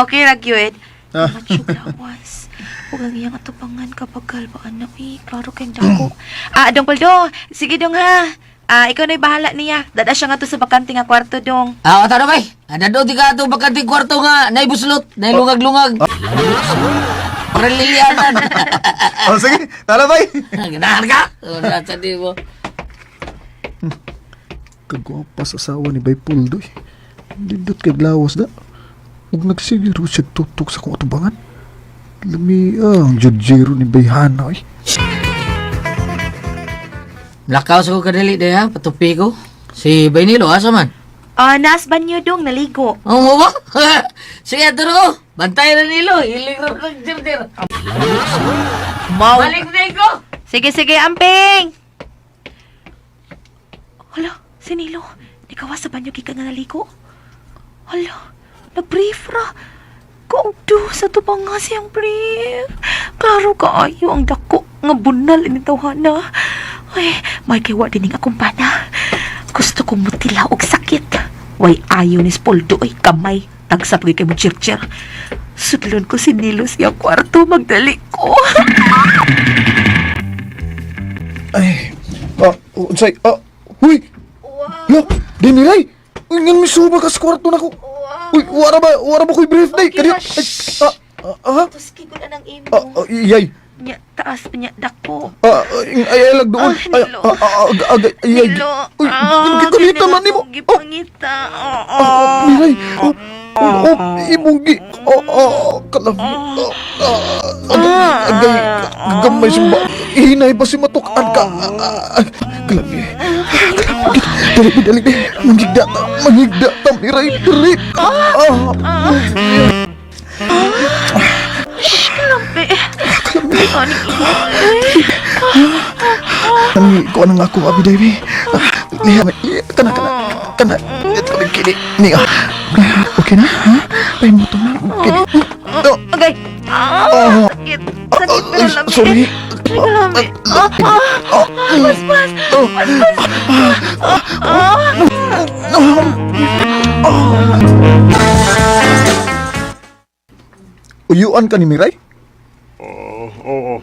Okay ra, gyud. Ah. Lawas. Huwag ang iyang atubangan kapag galbaan na, uy. Klaro kayong dako. Ah, Dong Puldo, sige dong ha. Ah, ikaw na'y bahala niya. Dada siya nga to sa bakante nga kwarto, dong. Ah, tara bay. Ada do di ka ato bakante kwarto nga naibuslot, nailungag-lungag. Para lilianan. Oh, sige, tara bay. Ganahan ka? Wala sa di mo. Kagwapa sa asawa ni Bay Puldo eh. Dindot kay glawas da. Ug nagsiguro siya tutok sa kong atubangan. Lami ang judjero ni Bay Hana eh. Lakaw sa ko kadali day ha, patupi ko. Si Bainilo, asa man? Ah, naas banyo, dong, naligo. Oo mo ba? Sige, turo. Bantay na nilo. Hiling ra ng jirdir. Mau. Balik na ko. Sige, sige, amping! Hala, si Nilo. Nikawa sa banyo gikan nga naligo. Hala, nag-brief ra. Kung do sa tubang nga siyang brief. Klaro kaayo ang dako nga bunal ini tawhana. Ay, may kay wa dining akong pana. Gusto kong mutila og sakit. Way ayo ni Spoldo ay kamay. Tagsa pagay kay mo chir-chir. Sudlon ko si Nilo siya kwarto magdali ko. Ay, ah, unsay, ah, huy! Lo, Demiray! Uy, ngan misuba ka sa kwarto nako. Uy, wara ba ko'y brief day? Okay Kadi, ra, ay, ah, ah, ah, Tuski ko na ng imo. ah, ah, iyay. Nya, taas nya dako. Ah, ay, ay, ay, lag doon. Ah, Ay, Nilo. ah, ah, ah, ah, ay, ay, Nilo. Uy, Ah, gikulitan man nimo. Gipangita. Ah, Miray. Oh, oh, oh, imong gi. Oh, oh, kalami. Oh, ah, agay, gamay simba. Hinay pa si matukan ka. Ah, ah, Kalami. Kalami. Dali, dali, dali. Manghigda ta, manghigda ta, Miray. Dali. Ah, Shh, kalampi. Ani Ani, ko anang ako, Abi Devi. Niya, kana, kana, kana. Ito kami kini. Niya. Okay na, ha? Pahimutong na. Kini. Okay. Ah, sakit. Sakit pero lami. Sorry. Ay, lami. Ah, ah, paspas. Paspas. Ah, ah. Uyuan ka ni Miray? Oo, oo.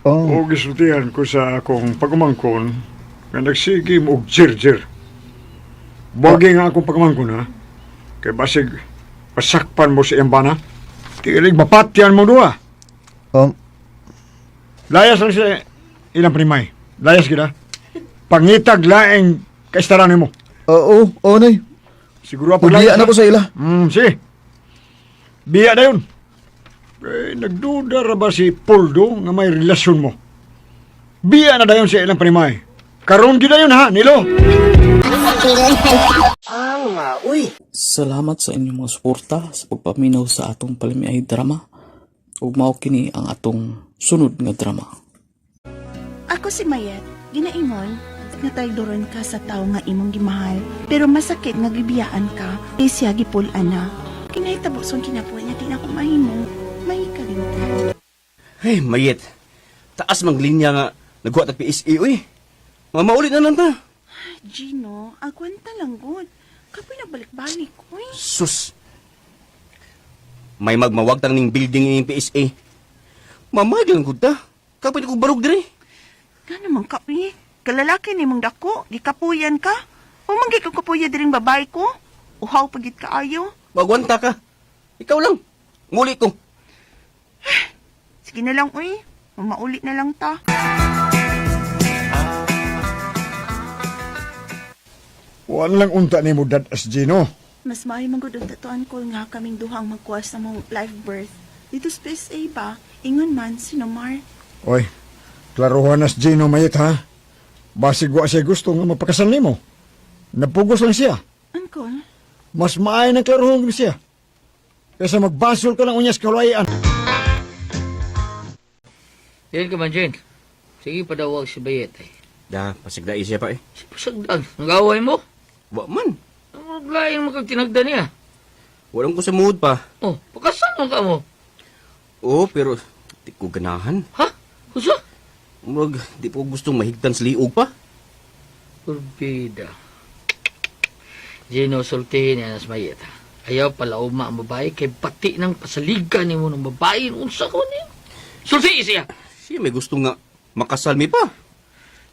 Oh. O gisultihan ko sa akong pagumangkon nga nagsige mo og jirjir. Buwagi nga akong pagumangkon ha. Kay basig pasakpan mo sa iyang bana. Tiilig mapatyan mo duha. Layas lang siya ilang primay. Layas kita. Pangitag laing kaistaran nimo. Oo, oo, nay. Siguro pa Pagliya na ko sa ila. Sige. Biya na yun. Eh, nagduda ra ba si Poldo nga may relasyon mo? Biya na dayon sa ilang panimay. Karon gyud na yun ha, Nilo. Salamat sa inyong mga suporta sa pagpaminaw sa atong palamiay drama. Ug mao kini ang atong sunod nga drama. Ako si Mayet, ginaingon, nga traydoron ka sa tao nga imong gimahal, pero masakit nga gibiyaan ka, kay siya gipul-an na. Kinahitabo sa kinabuhi nga di na ko mahimo, may kalimtan. Hey, mayet. Taas mang linya nga nagwa tag PSA uy. Mamaulit na lang ta. Gino, agwanta lang gud. Kapoy nagbalik-balik, uy. Sus. May magmawagtang ning building ning PSA. Mamag lang gud ta. Kapit ko barog diri. Nga naman ka, uy. Kalalaki ni mong dako, gikapuyan ka. Umanggi ko kapuya diring babae ko. Uhaw pagit kaayo. Magwanta ka. Ikaw lang. Muli ko. Sige na lang, uy. Mamauli na lang ta. Wala lang unta nimo dad as Gino. Mas maayo man gud ang tatuan ko nga kaming duha ang magkuha sa mong live birth. Dito sa PSA ba, ingon man si Nomar. Oy, klaruhan nas Gino mayit ha. Basig wa siya gusto nga mapakasal nimo. Napugos lang siya. Uncle, Mas maayo ng klaruhon gid siya. Kaysa magbasol ka lang unyas kaluayan. Yan ka man, Jen. Sige, padawag si Bayet eh. Da, pasigdai siya pa eh. Pasagdan, nag-away mo? Wa man. Ang laing makagtinagda niya. Walang ko sa mood pa. Oh, pakasan mo ka mo. Oo, pero di ko ganahan. Ha? Usa? Murag, di po gustong mahigtan sa liog pa. Kurbida. Gino, sultihin niya nas Mayet. ha? Ayaw pala uma ang babae kay pati ng pasaligan nimo ng babae. Unsa ko niyo? Sultihin siya! Siya may gusto nga makasal mi pa.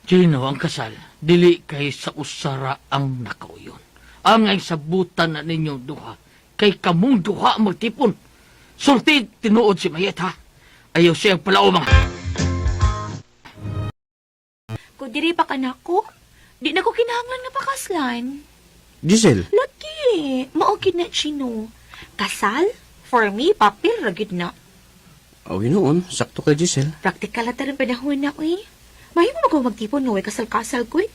Gino, ang kasal, dili kay sa usara ang nakauyon. Ang ay sabutan na ninyong duha, kay kamong duha ang magtipon. Sulti, tinuod si Mayet, ha? Ayaw siyang palaumang. Kung diri pa ka nako, di na ko kinahanglan nga pakaslan. Giselle, Lagi, mao gid na Chino. Kasal? For me, papel ra gid na. aw noon, sakto kay Giselle. Praktikal na tarong panahon na, uy. Mahimo mo ko magtipon nga way kasal-kasal ko, eh.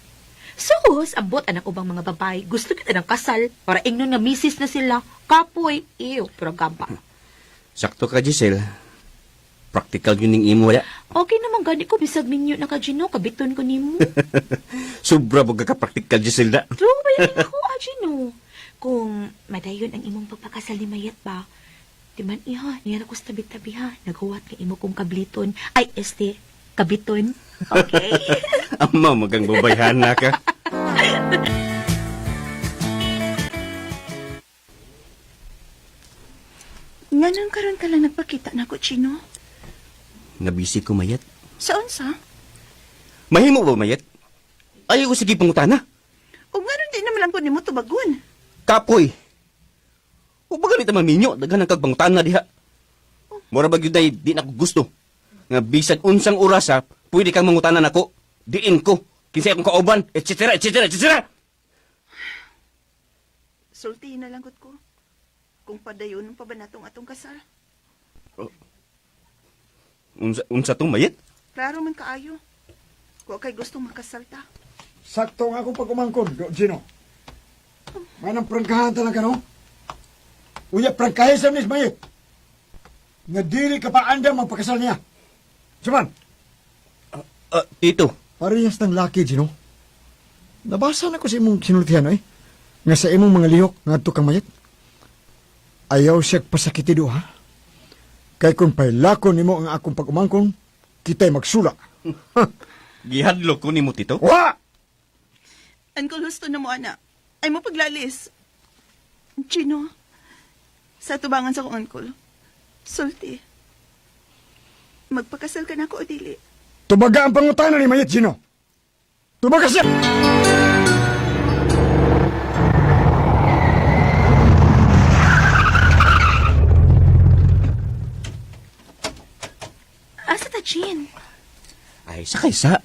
Sus, ambot anak ubang mga babae. Gusto kita ng kasal para ingnon nga misis na sila. Kapoy, ew, pero gamba. Sakto ka Giselle. Practical yun ning imo wala. Okay naman gani ko bisag minyo na ka Gino, kabiton ko nimo. Sobra ba ka practical Giselle da? True ba yun ako, ah, Gino? Kung madayon ang imong pagpakasal ni Mayat ba, di man iha, niya ko sa tabi-tabi ha. Naghuwat nga imo kong kabliton. Ay, este, kabiton. Okay. Ama magang babayhana ka. Nganong karon ka lang nagpakita nako, Chino? Nabisi ko mayat. Sa unsa? Mahimo ba mayat? Ayaw ko sige pangutana. Ug nganong di naman lang ko nimo tubagon? Kapoy. O ba ganit maminyo, daghan ang kagpangutana diha. Mura ba gyud ay di na ko gusto. Nga bisan unsang oras ha, pwede kang mangutana nako. Diin ko, kinsay akong kauban, etc. etc. etc. Sultihin na lang gud ko. Kung padayon pa ba natong atong kasal? Unsa unsa tong mayat? Klaro man kaayo. Wa kay gustong makasal ta. Sakto nga akong pagumangkon, do Gino. Manang prangkahan ta lang ka, no? Uya, prangkahe sa nis, mayit. Nga dili ka pa andam magpakasal niya. Suman. Tito. Parehas ng laki, Gino. Nabasa na ko sa imong sinultihan, eh. Nga sa imong mga lihok, nga kang mayat. Ayaw siya pasakiti do, ha? Kay kung pailakon nimo ang akong pag-umangkon, kita'y magsula. Gihadlok ko nimo, Tito. Wa! Uncle, husto na mo, ana. Ay mo paglalis. Gino, sa tubangan sa kong uncle, sulti. Magpakasal ka na ako o dili. Tubaga ang pangutana ni Mayet, Gino. Tubaga siya! Asa ta, Jean? Ay, sakay sa.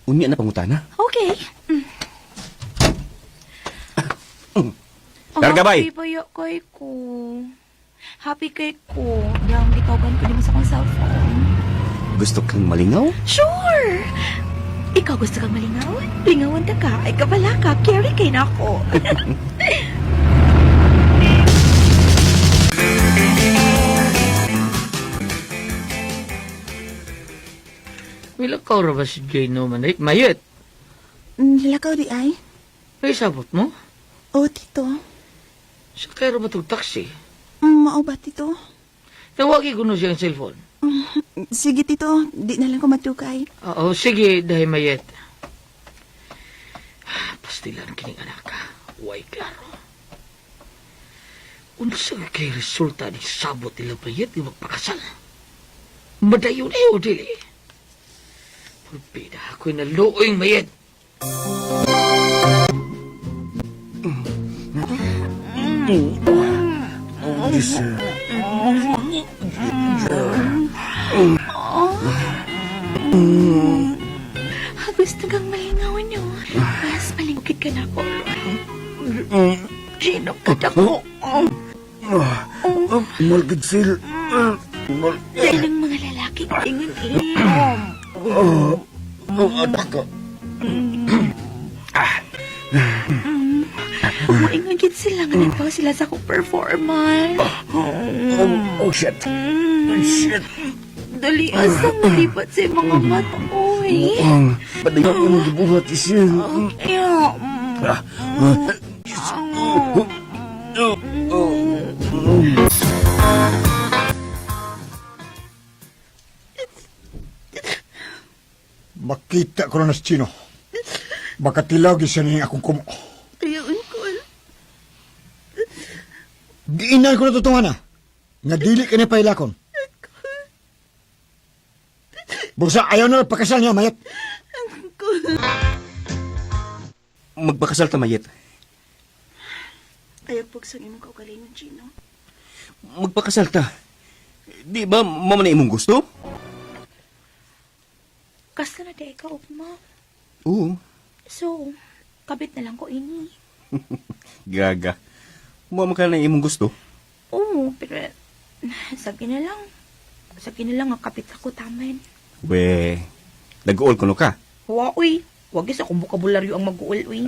Unya na pangutana. Okay. Larga, bay. Happy ba yo kay ko? Happy kay ko. Yang gitawagan ko nimo sa akong cellphone. Gusto kang malingaw? Sure! Ikaw gusto kang malingawan? Lingawan ta ka. Ay kabala ka. Carry kay na ako. Milakaw ra ba si Jane man? Eh, Mayet, Lakaw di ay? may sabot mo? O, tito. Sakay ra ba itong taxi? Mao ba, tito? Tawagi ko no siyang cellphone. Sige, tito. Di na lang ko matukay. Oo, sige, dahil Mayet. Pastilan kining anak ka. Way klaro. Unsa kay resulta ni sabot nila Mayet nga magpakasal? Madayon eh, o dili. Pulpida ako'y naluoy, Mayet. Gusto kang malingawan niyo. Mas malingkit ka na ako. Gino, ka ko. Malgid sil. Dahil ang mga lalaki ingon eh. Atak ka. Moingon gid sila nga nagpaw sila sa akong performance. Oh, shit. Shit. Dali asang nalipat sa mga mata oy. Padayon imong gibuhat siya. Kaya, Makita ko na si Chino. Baka tilaw gyud siya ning akong kumo. Ayaw, uncle. Giinan ko na totohan na. Nga dili ka ni pailakon. Buksa ayaw na pagkasal niya, Mayet. Uncle. Magpakasal ta, Mayet. Ayaw pugsang imong kaugalingon, Gino. Magpakasal ta. Di ba mama na imong gusto? Kasta na di ka ugma. Oo. So, kabit na lang ko ini. Gaga. Mama ka na imong gusto. Oo, pero sabi na lang. Sabi na lang nga kapit ako taman. We, nag-uol kuno ka. Wa uy. Wag sa akong bokabularyo ang mag-uol uy.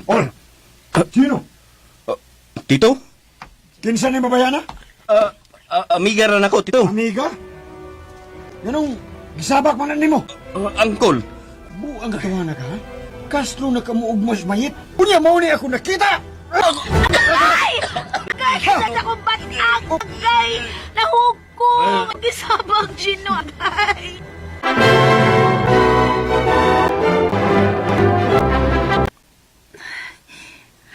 Ol! Chino! Tito? Kinsa ni babayana? Amiga ra nako, Tito. Amiga? Ganong gisabak man na nimo. Angkol. Buang katawa na ka, ha? Castro na kamuog mas mayit. Unya mao ni ako nakita! Ay! Agay! Sa akong batang! Agay! Nahugko! Gisabang Gino! Agay!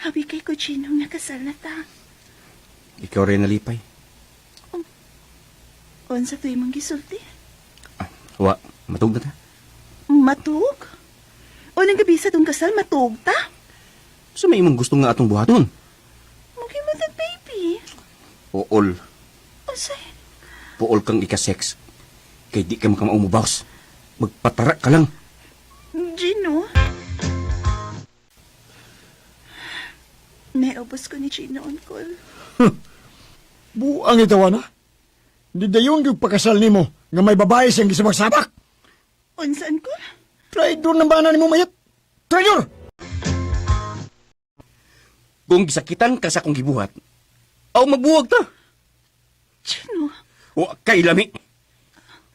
Habi kay ko, Gino, nakasal na ta. Ikaw rin nalipay. Unsa to imong gisulti? Wa, matug na ta. Matug? Unang gabi sa tong kasal, matug ta? So may imong gusto nga atong buhaton. Mugay mo ta, baby. Puol. Unsay? Puol kang ika-sex. Kay di ka makamaumubaws. Magpatara ka lang. Gino? Naubos ko ni Gino, uncle. Buang itawa na. Di dayon yung pakasal nimo nga may babae siyang gisabak-sabak. Unsa, uncle? Traidor ng bana nimo mayat. Traidor! Kung gisakitan ka sa akong gibuhat, aw magbuwag ta. Gino? Wa kay lami.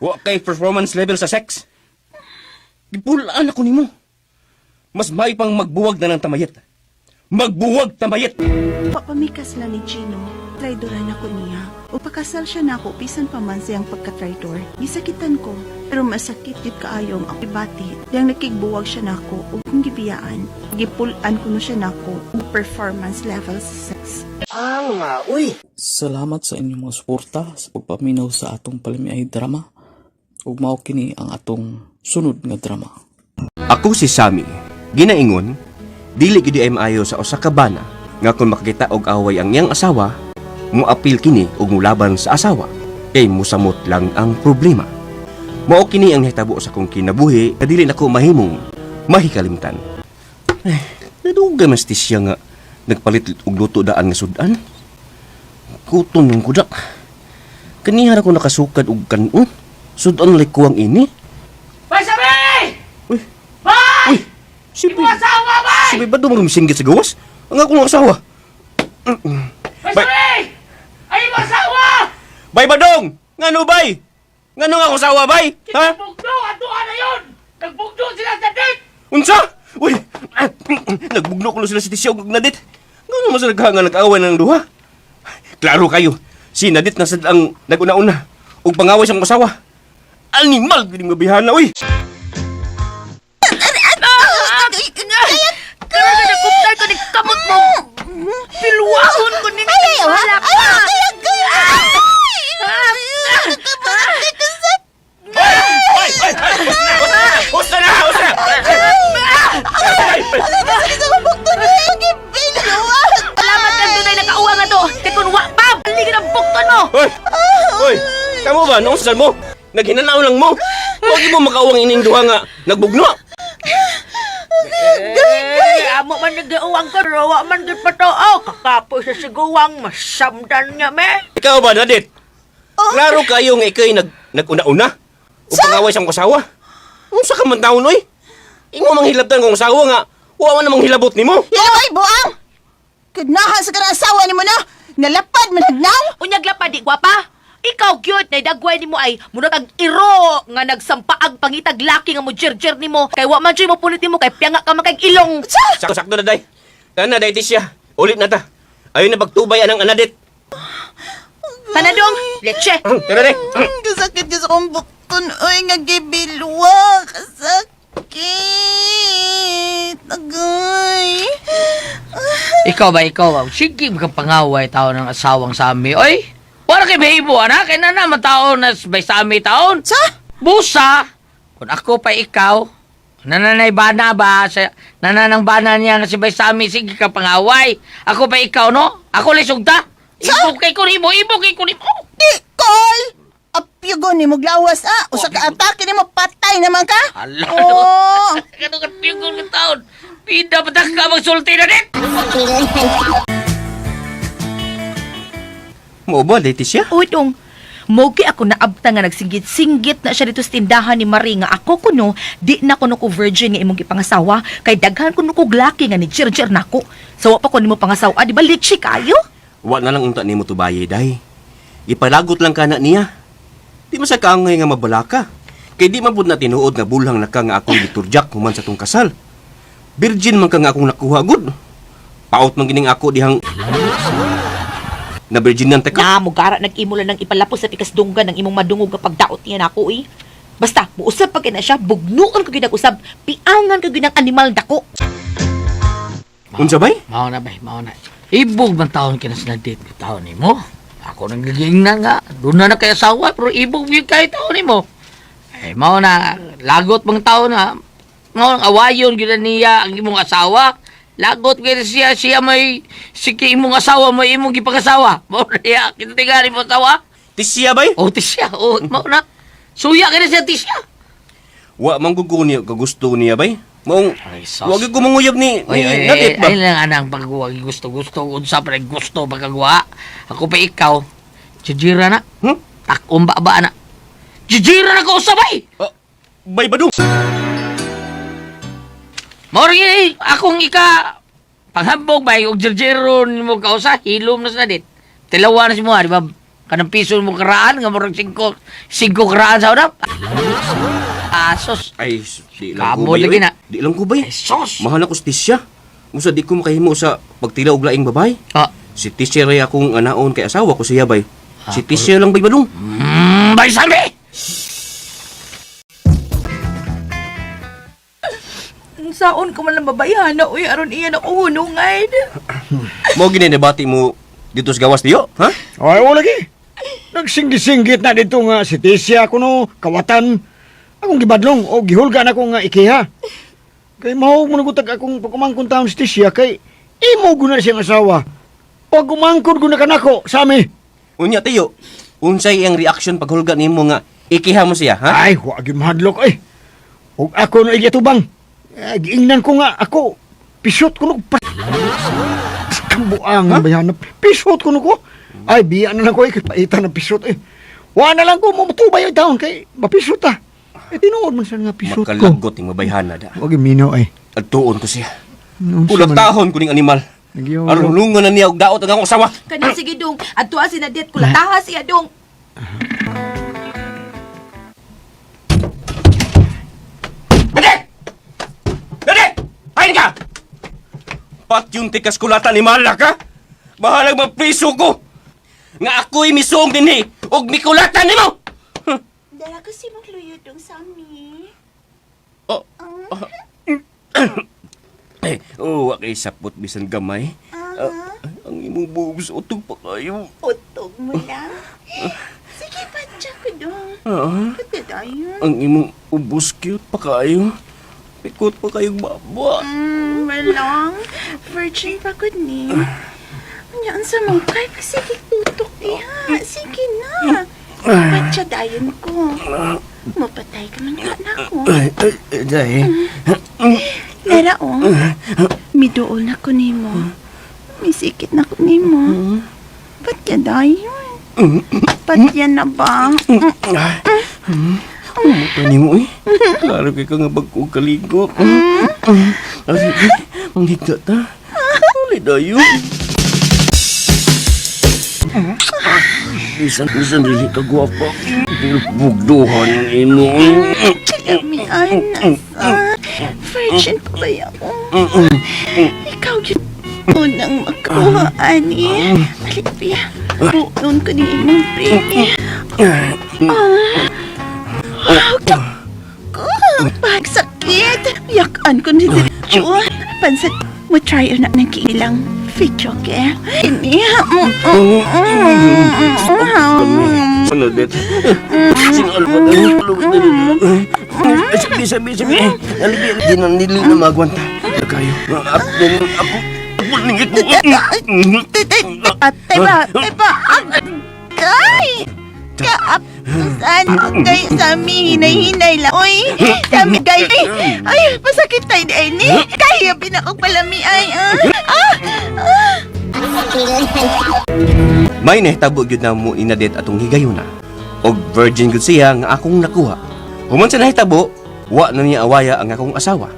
Wa kay performance level sa sex. Gipulaan ako nimo. Mas may pang magbuwag na ng tamayet. Magbuwag tamayet. Papamikas lang ni Gino. Traidoran ako niya. O pakasal siya nako bisan pa man siyang pagka-traitor. Gisakitan ko, pero masakit gid kaayo ang ibati. Diyang nakigbuwag siya nako ug kung gibiyaan, gipulan kuno siya nako og performance level sa sex. Ah, uy. Salamat sa inyong mga suporta sa pagpaminaw sa atong palamiay drama. Ug mao kini ang atong sunod nga drama. Ako si Sammy. Ginaingon, dili gid ay maayo sa usa ka bana nga kung makakita og away ang iyang asawa, moapil kini og molaban sa asawa kay mosamot lang ang problema. Mao kini ang nahitabo sa akong kinabuhi nga dili nako mahimong mahikalimtan. Eh, nadugay man si siya nga nagpalit og luto daan nga sudan. Kuton ng kudak. Kaniha ra ko nakasukad og kanon. Sudan lay kuwang ini. Bay, sabi! Uy! Bay! Uy! Si Imo asawa, bay! Si Bay ba dumarumisinggit sa gawas? Ang akong asawa. Bay, sabi! Ay, imo asawa! Bay Badong! Ngano bay? Ngano nga akong asawa bay? Ha? Nagbugno! Ato na yun! Nagbugno sila sa date! Unsa? Uy! Nagbugno ko na sila si Tisya ug Nadit. Ngano man sa naghanga nag-away na ng duha? Klaro kayo, si Nadit na sad ang naguna-una ug pangaway sa akong asawa. Animal gid nga bihana uy. Karon na nagkumtar ko ni kamot mo. Pilwahon ko ni Ay, ayaw, ha? Wala ka. Ayaw, ayaw, Ay, ay, ay! Husta na! Husta na! Salamat kang dunay nakauwang nga to. Kay kun wa pa, balikin ang bukton mo. Hoy! Hoy! Kamo ba? Noong sal mo? Naghinanaw lang mo! Huwag mo makauwang ining duha nga nagbugno! Eh, amo man nag-uwang ko, rawa man gud pa to. Oh, kakapoy sa siguwang, masamdan niya, me. Ikaw ba, Nadit? Klaro kayo nga ikay nag-una-una. O pangaway sa akong asawa. Unsa ka man taon, oy? Imo manghilabtan kong asawa nga, wa man namang hilabot nimo. Yaway, buang! Kanahan sa kanang asawa nimo na! Nalapad man hagnaw! Unyag lapad di gwapa. Ikaw gyud nay dagway nimo ay mura kag iro nga nagsampaag pangitag laki nga mo jerjer nimo kay wa man jud mo pulit nimo kay pianga ka man kay ilong. Sakto sakto na day. Kana day siya. Ulit na ta. Ayon na pagtubay anang anadit. Tanadong leche. Tara day. Kasakit ka sa akong bukton, oy, nga gibilwa. Kasakit. Agay. Ikaw ba, ikaw ba? Sige, pangaway tao ng asawang Sami. Oy, wala kay bahibo, anak. Kaya na naman tao na bay Sami taon. Sa? Busa! Kung ako pa ikaw, nananay bana ba? Sa, nananang bana niya nga si bay Sami, sige ka pangaway. Ako pa ikaw, no? Ako lisugta. Ibog kay kunimo, ibog kay kunimo. Di, call! Apyugon ni mo glawas, ah! Usa ka atake nimo patay naman ka! Ala, Oh! Ano ka piyugon ka taon? Pida pa ka magsulti na din! Mo ba, day siya? Uy, dong. Mogi ako naabta nga nagsinggit-singgit na siya dito sa tindahan ni Marie nga ako kuno di na kuno ko virgin nga imong gipangasawa kay daghan kuno ko laki nga ni jirjir nako. So wa pa ko nimo pangasawa, di ba litchi kayo? Wa na lang unta nimo tubaye day. Ipalagot lang kana niya. Di man sa kaangay nga mabalaka. Kay di man pud na tinuod nga bulhang na ka nga akong giturjak human sa tong kasal. Virgin man ka nga akong nakuha gud. Paot man gining ako dihang na virgin nang teka. Na mugara nag-imo lang ng ipalapos sa pikas dunggan ng imong madungog nga pagdaot niya nako eh. Basta muusab pa kay na siya, bugnuon ko gyud ang usab, piangan ko gyud ang animal dako. Unsa bay? Mao na bay, mao na. Ibog man taon kina sa date taon nimo. Ako nang giging na nga. Doon na na kay asawa pero ibog gyud kay taon nimo. Eh mao na lagot bang taon na. Mao ang awayon gyud na niya ang imong asawa. Lagot gyud siya siya may sige imong asawa may imong gipangasawa. Mao na niya kita tingali mo asawa. Tisya bay? Oh tisya. Oh mao na. Suya kina siya tisya. Wa man gud ko niya kagusto niya bay. Maong sus. wa gyud ko manguyab ni, ni Oy, oy, Nadit ay, ba? ay lang anang paggawa gusto gusto unsa pa rin gusto paggawa. Ako pa ikaw. Jijira na. Hmm? Takom ba ba na? Jijira na ko usabay. Bay badong. Mao rin eh, akong ika panghambog bay og jirjiron mo kausa hilom na sa dit. Tilawa na si mo, di ba? Kanang piso mo karaan nga murag 5 5 karaan sa una. Asos. Ay, di lang ko Kamo bay. lagi oy. na. Di lang ko bay. Ay, sos. Mahal ako sa Tisya. Musa di ko makahimo sa pagtila og laing babay. Ah. Si Tisya ray akong anaon kay asawa ko siya bay. Si Tisyo lang bay badong. Bay sabi! Saon ko man lang babayhana, uy, aron iya na ko hunungay. Mo gini debate mo dito sa gawas tiyo, ha? Ay, o lagi. Nagsinggi-singgit na dito nga si Tisya kuno, kawatan. Akong gibadlong o gihulga na ko nga ikiha. Kay mahog mo nagutag akong pagkumangkon taon si Tisya kay imo guna siyang asawa. Pagkumangkon guna kanako sa ami. Unya tiyo, unsay iyang reaction paghulga nimo nga ikiha mo siya, ha? Ay, wa gyud mahadlok ay. Ug ako no igitubang. Eh, giingnan ko nga ako pisot ko no pa. Kambuangan ba yan? Pisot ko no ko. Ay, biya na lang ko eh. Kay Paitan ng pisot eh. Wa na lang ko mamutubay ay taon kay mapisot ta. Eh, tinuod man sa nga pisot ko. Makalagot ni mabayhana da. Wa gyud minaw ay. Adtuon ko siya. Unsa man- Ulatahon ko ning animal. Nagyo. Aron hulungan na niya og daot ang akong asawa. Kaning sige dong, adtua si Nadet kulataha siya dong. Dede! Ayun ka! Pat yung tikas kulata ni Malak, ha? Bahalag mapriso ko! Nga ako'y misuong dinhi og mikulata nimo! Dala ko si mong luyo dong sa ami. Oh. Eh, oh, wa kay sapot bisan gamay. Ah, ang imong boobs utog pa kayo. Utog mo lang. Sige, patya ko dong. Ah. Pati tayo. Ang imong ubos cute pa kayo. Pikot pa kayo baba. Walong. Virgin pa ko ni. Ano sa mong kay? Sige, tutok iha. Sige na. Patya dayon ko. Mapatay ka man ka na ko. Ay, ay, ay, day. Lera oh. Miduol na ko nimo. Misikit na ko nimo. Patya dayon. Patya na ba? Umuto ni mo eh. Klaro kay ka nga bag-o kaligo. Ah, sige, manghigda ta. Uli dayo. Bisan, bisan dili ka gwapa. Pero bugduhan ang imo. Kalamian na sa virgin pa ba ako? Ikaw yun unang makuha, ani. Alipia, buon ko ni imong baby. Ah, ko. Pagsakit. Yakan ko ni Diretso. Pansat mo try na ng kilang video ke. Ini. Ano, det? Sino albat ang lubot na nila? Sabi, sabi, sabi. Alibi, di na nili na magwanta. Kayo, ako, ako, ako, ningit mo. Ate ba? Ate ba? Agay! Kaapsan kay Sami, hinay-hinay lang. Uy, Sami, gay. Ay, pasakit tayo di ay ni. Kaya pinakong palami ay. Ah, ah, ah. May nahitabo gyud na mo inadet atong higayuna. Og virgin gyud siya nga akong nakuha. Human sa nahitabo, wa na niya awaya ang akong asawa.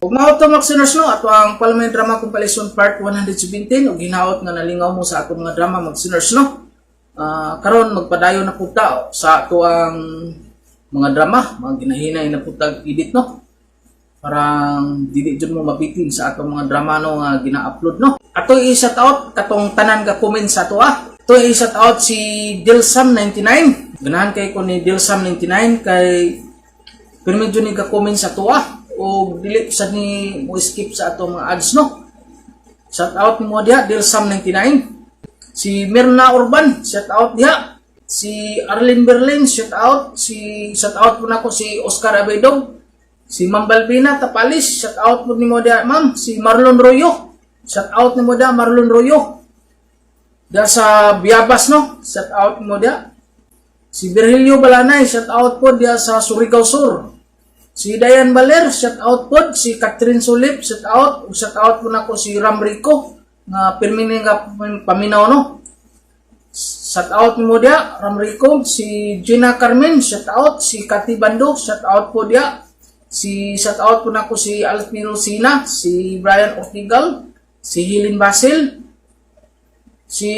Ug mao to mga sinners no, ato ang Palmay Drama Compilation Part 117 ug hinaot nga nalingaw mo sa atong mga drama mag sinners no. Ah, karon magpadayon na pud ta sa ato ang mga drama, mga ginahinay na pud tag edit no. Parang dili jud mo mabitin sa atong mga drama no nga gina-upload no. Ato i-shout out katong tanan ka comment sa ato ah. Ato i-shout out si Dilsam99. Ganahan kay ko ni Dilsam99 kay pero medyo ni ka-comment sa tuwa o dili sad ni mo skip sa ato mga ads no. Shout out ni mo diha Dilsam99. Si Mirna Urban, shout out diha. Si Arlene Berlin, shout out. Si shout out po nako si Oscar Abedog. Si Ma'am Balbina Tapalis, shout out po nimo diha ma'am. Si Marlon Royo, shout out nimo diha Marlon Royo. Diha sa Biabas no, shout out nimo diha. Si Virgilio Balanay, shout out po diha sa Surigao Sur. Si Dayan Baler, shout out po. Si Catherine Sulip, shout out. Ug shout out po nako si Ram Rico nga pirmi ni nga paminaw no. Shout out mo diha, Ram Rico, si Gina Carmen, shout out, si Cathy Bando, shout out po diha. Si shout out po nako si Alfino Sina, si Brian Ortigal, si Helen Basil, si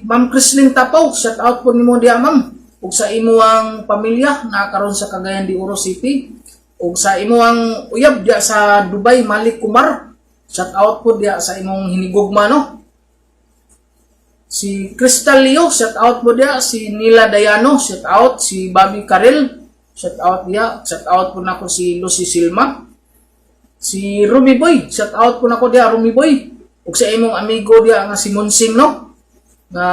Ma'am Chrislyn Tapaw, shout out po nimo diha ma'am. Ug sa imuang pamilya na karon sa Cagayan de Oro City, ug sa imuang uyab diha sa Dubai Malik Kumar, shout out po diha sa imong hinigugma no. Si Crystal Leo, shout out po diya. Si Nila Dayano, shout out. Si Bobby Karel, shout out diya. Shout out po nako si Lucy Silma. Si Rumi Boy, shout out po nako diya, Rumi Boy. Ug sa imong amigo diya nga si Monsing, no? Nga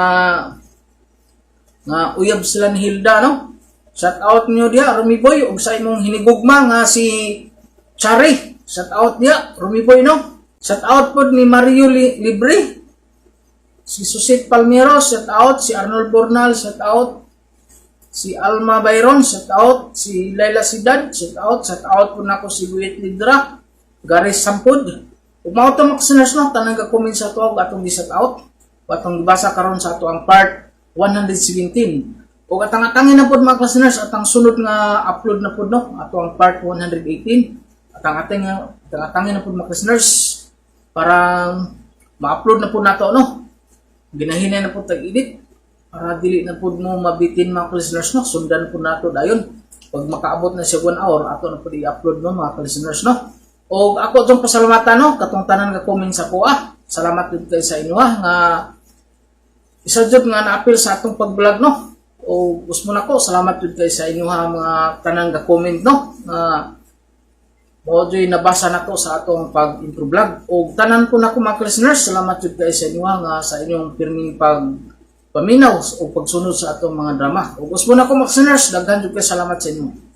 nga uyab sila ni Hilda, no? Shout out niyo diya, Rumi Boy, ug sa imong hinigugma nga si Chari. Shout out niya, Rumi Boy, no? Shout out po ni Mario Libre. Si Susit Palmero, shout out. Si Arnold Bornal, shout out. Si Alma Byron, shout out. Si Laila Sidad, shout out. Shout out po nako si Buit Lidra. Garis Sampud. Ug mao to, mga listeners, no, tanang ga-comment sa ato atong gi-shout out. Atong gibasa karon sa ato ang part 117. Ug atang-atangin na pod, mga listeners, atang sunod nga upload na pod, no, ato ang part 118. Atang-atangin atang-atangin na pod, mga listeners, para ma-upload na pod nato, no. Ginahinay na pod tag-edit para dili na pod mo mabitin, mga listeners, no. Sundan pod nato dayon. Pag makaabot na siya 1 hour, ato na pod i-upload, no, mga listeners, no. O ako itong pasalamatan, no, katong tanan nga comment sa kuha. Salamat din kay sa inyo nga isa jud nga naapil sa atong pag-vlog, no. O gusto mo nako, salamat jud kay sa inyo ha, mga tanan nga comment, no. Nga mao jud nabasa nato sa atong pag-intro vlog. O tanan ko nako, mga listeners, salamat jud kay sa inyo ha, nga sa inyong pirming pag paminaw o pagsunod sa atong mga drama. O gusto mo nako, mga listeners, daghan jud kay salamat sa inyo.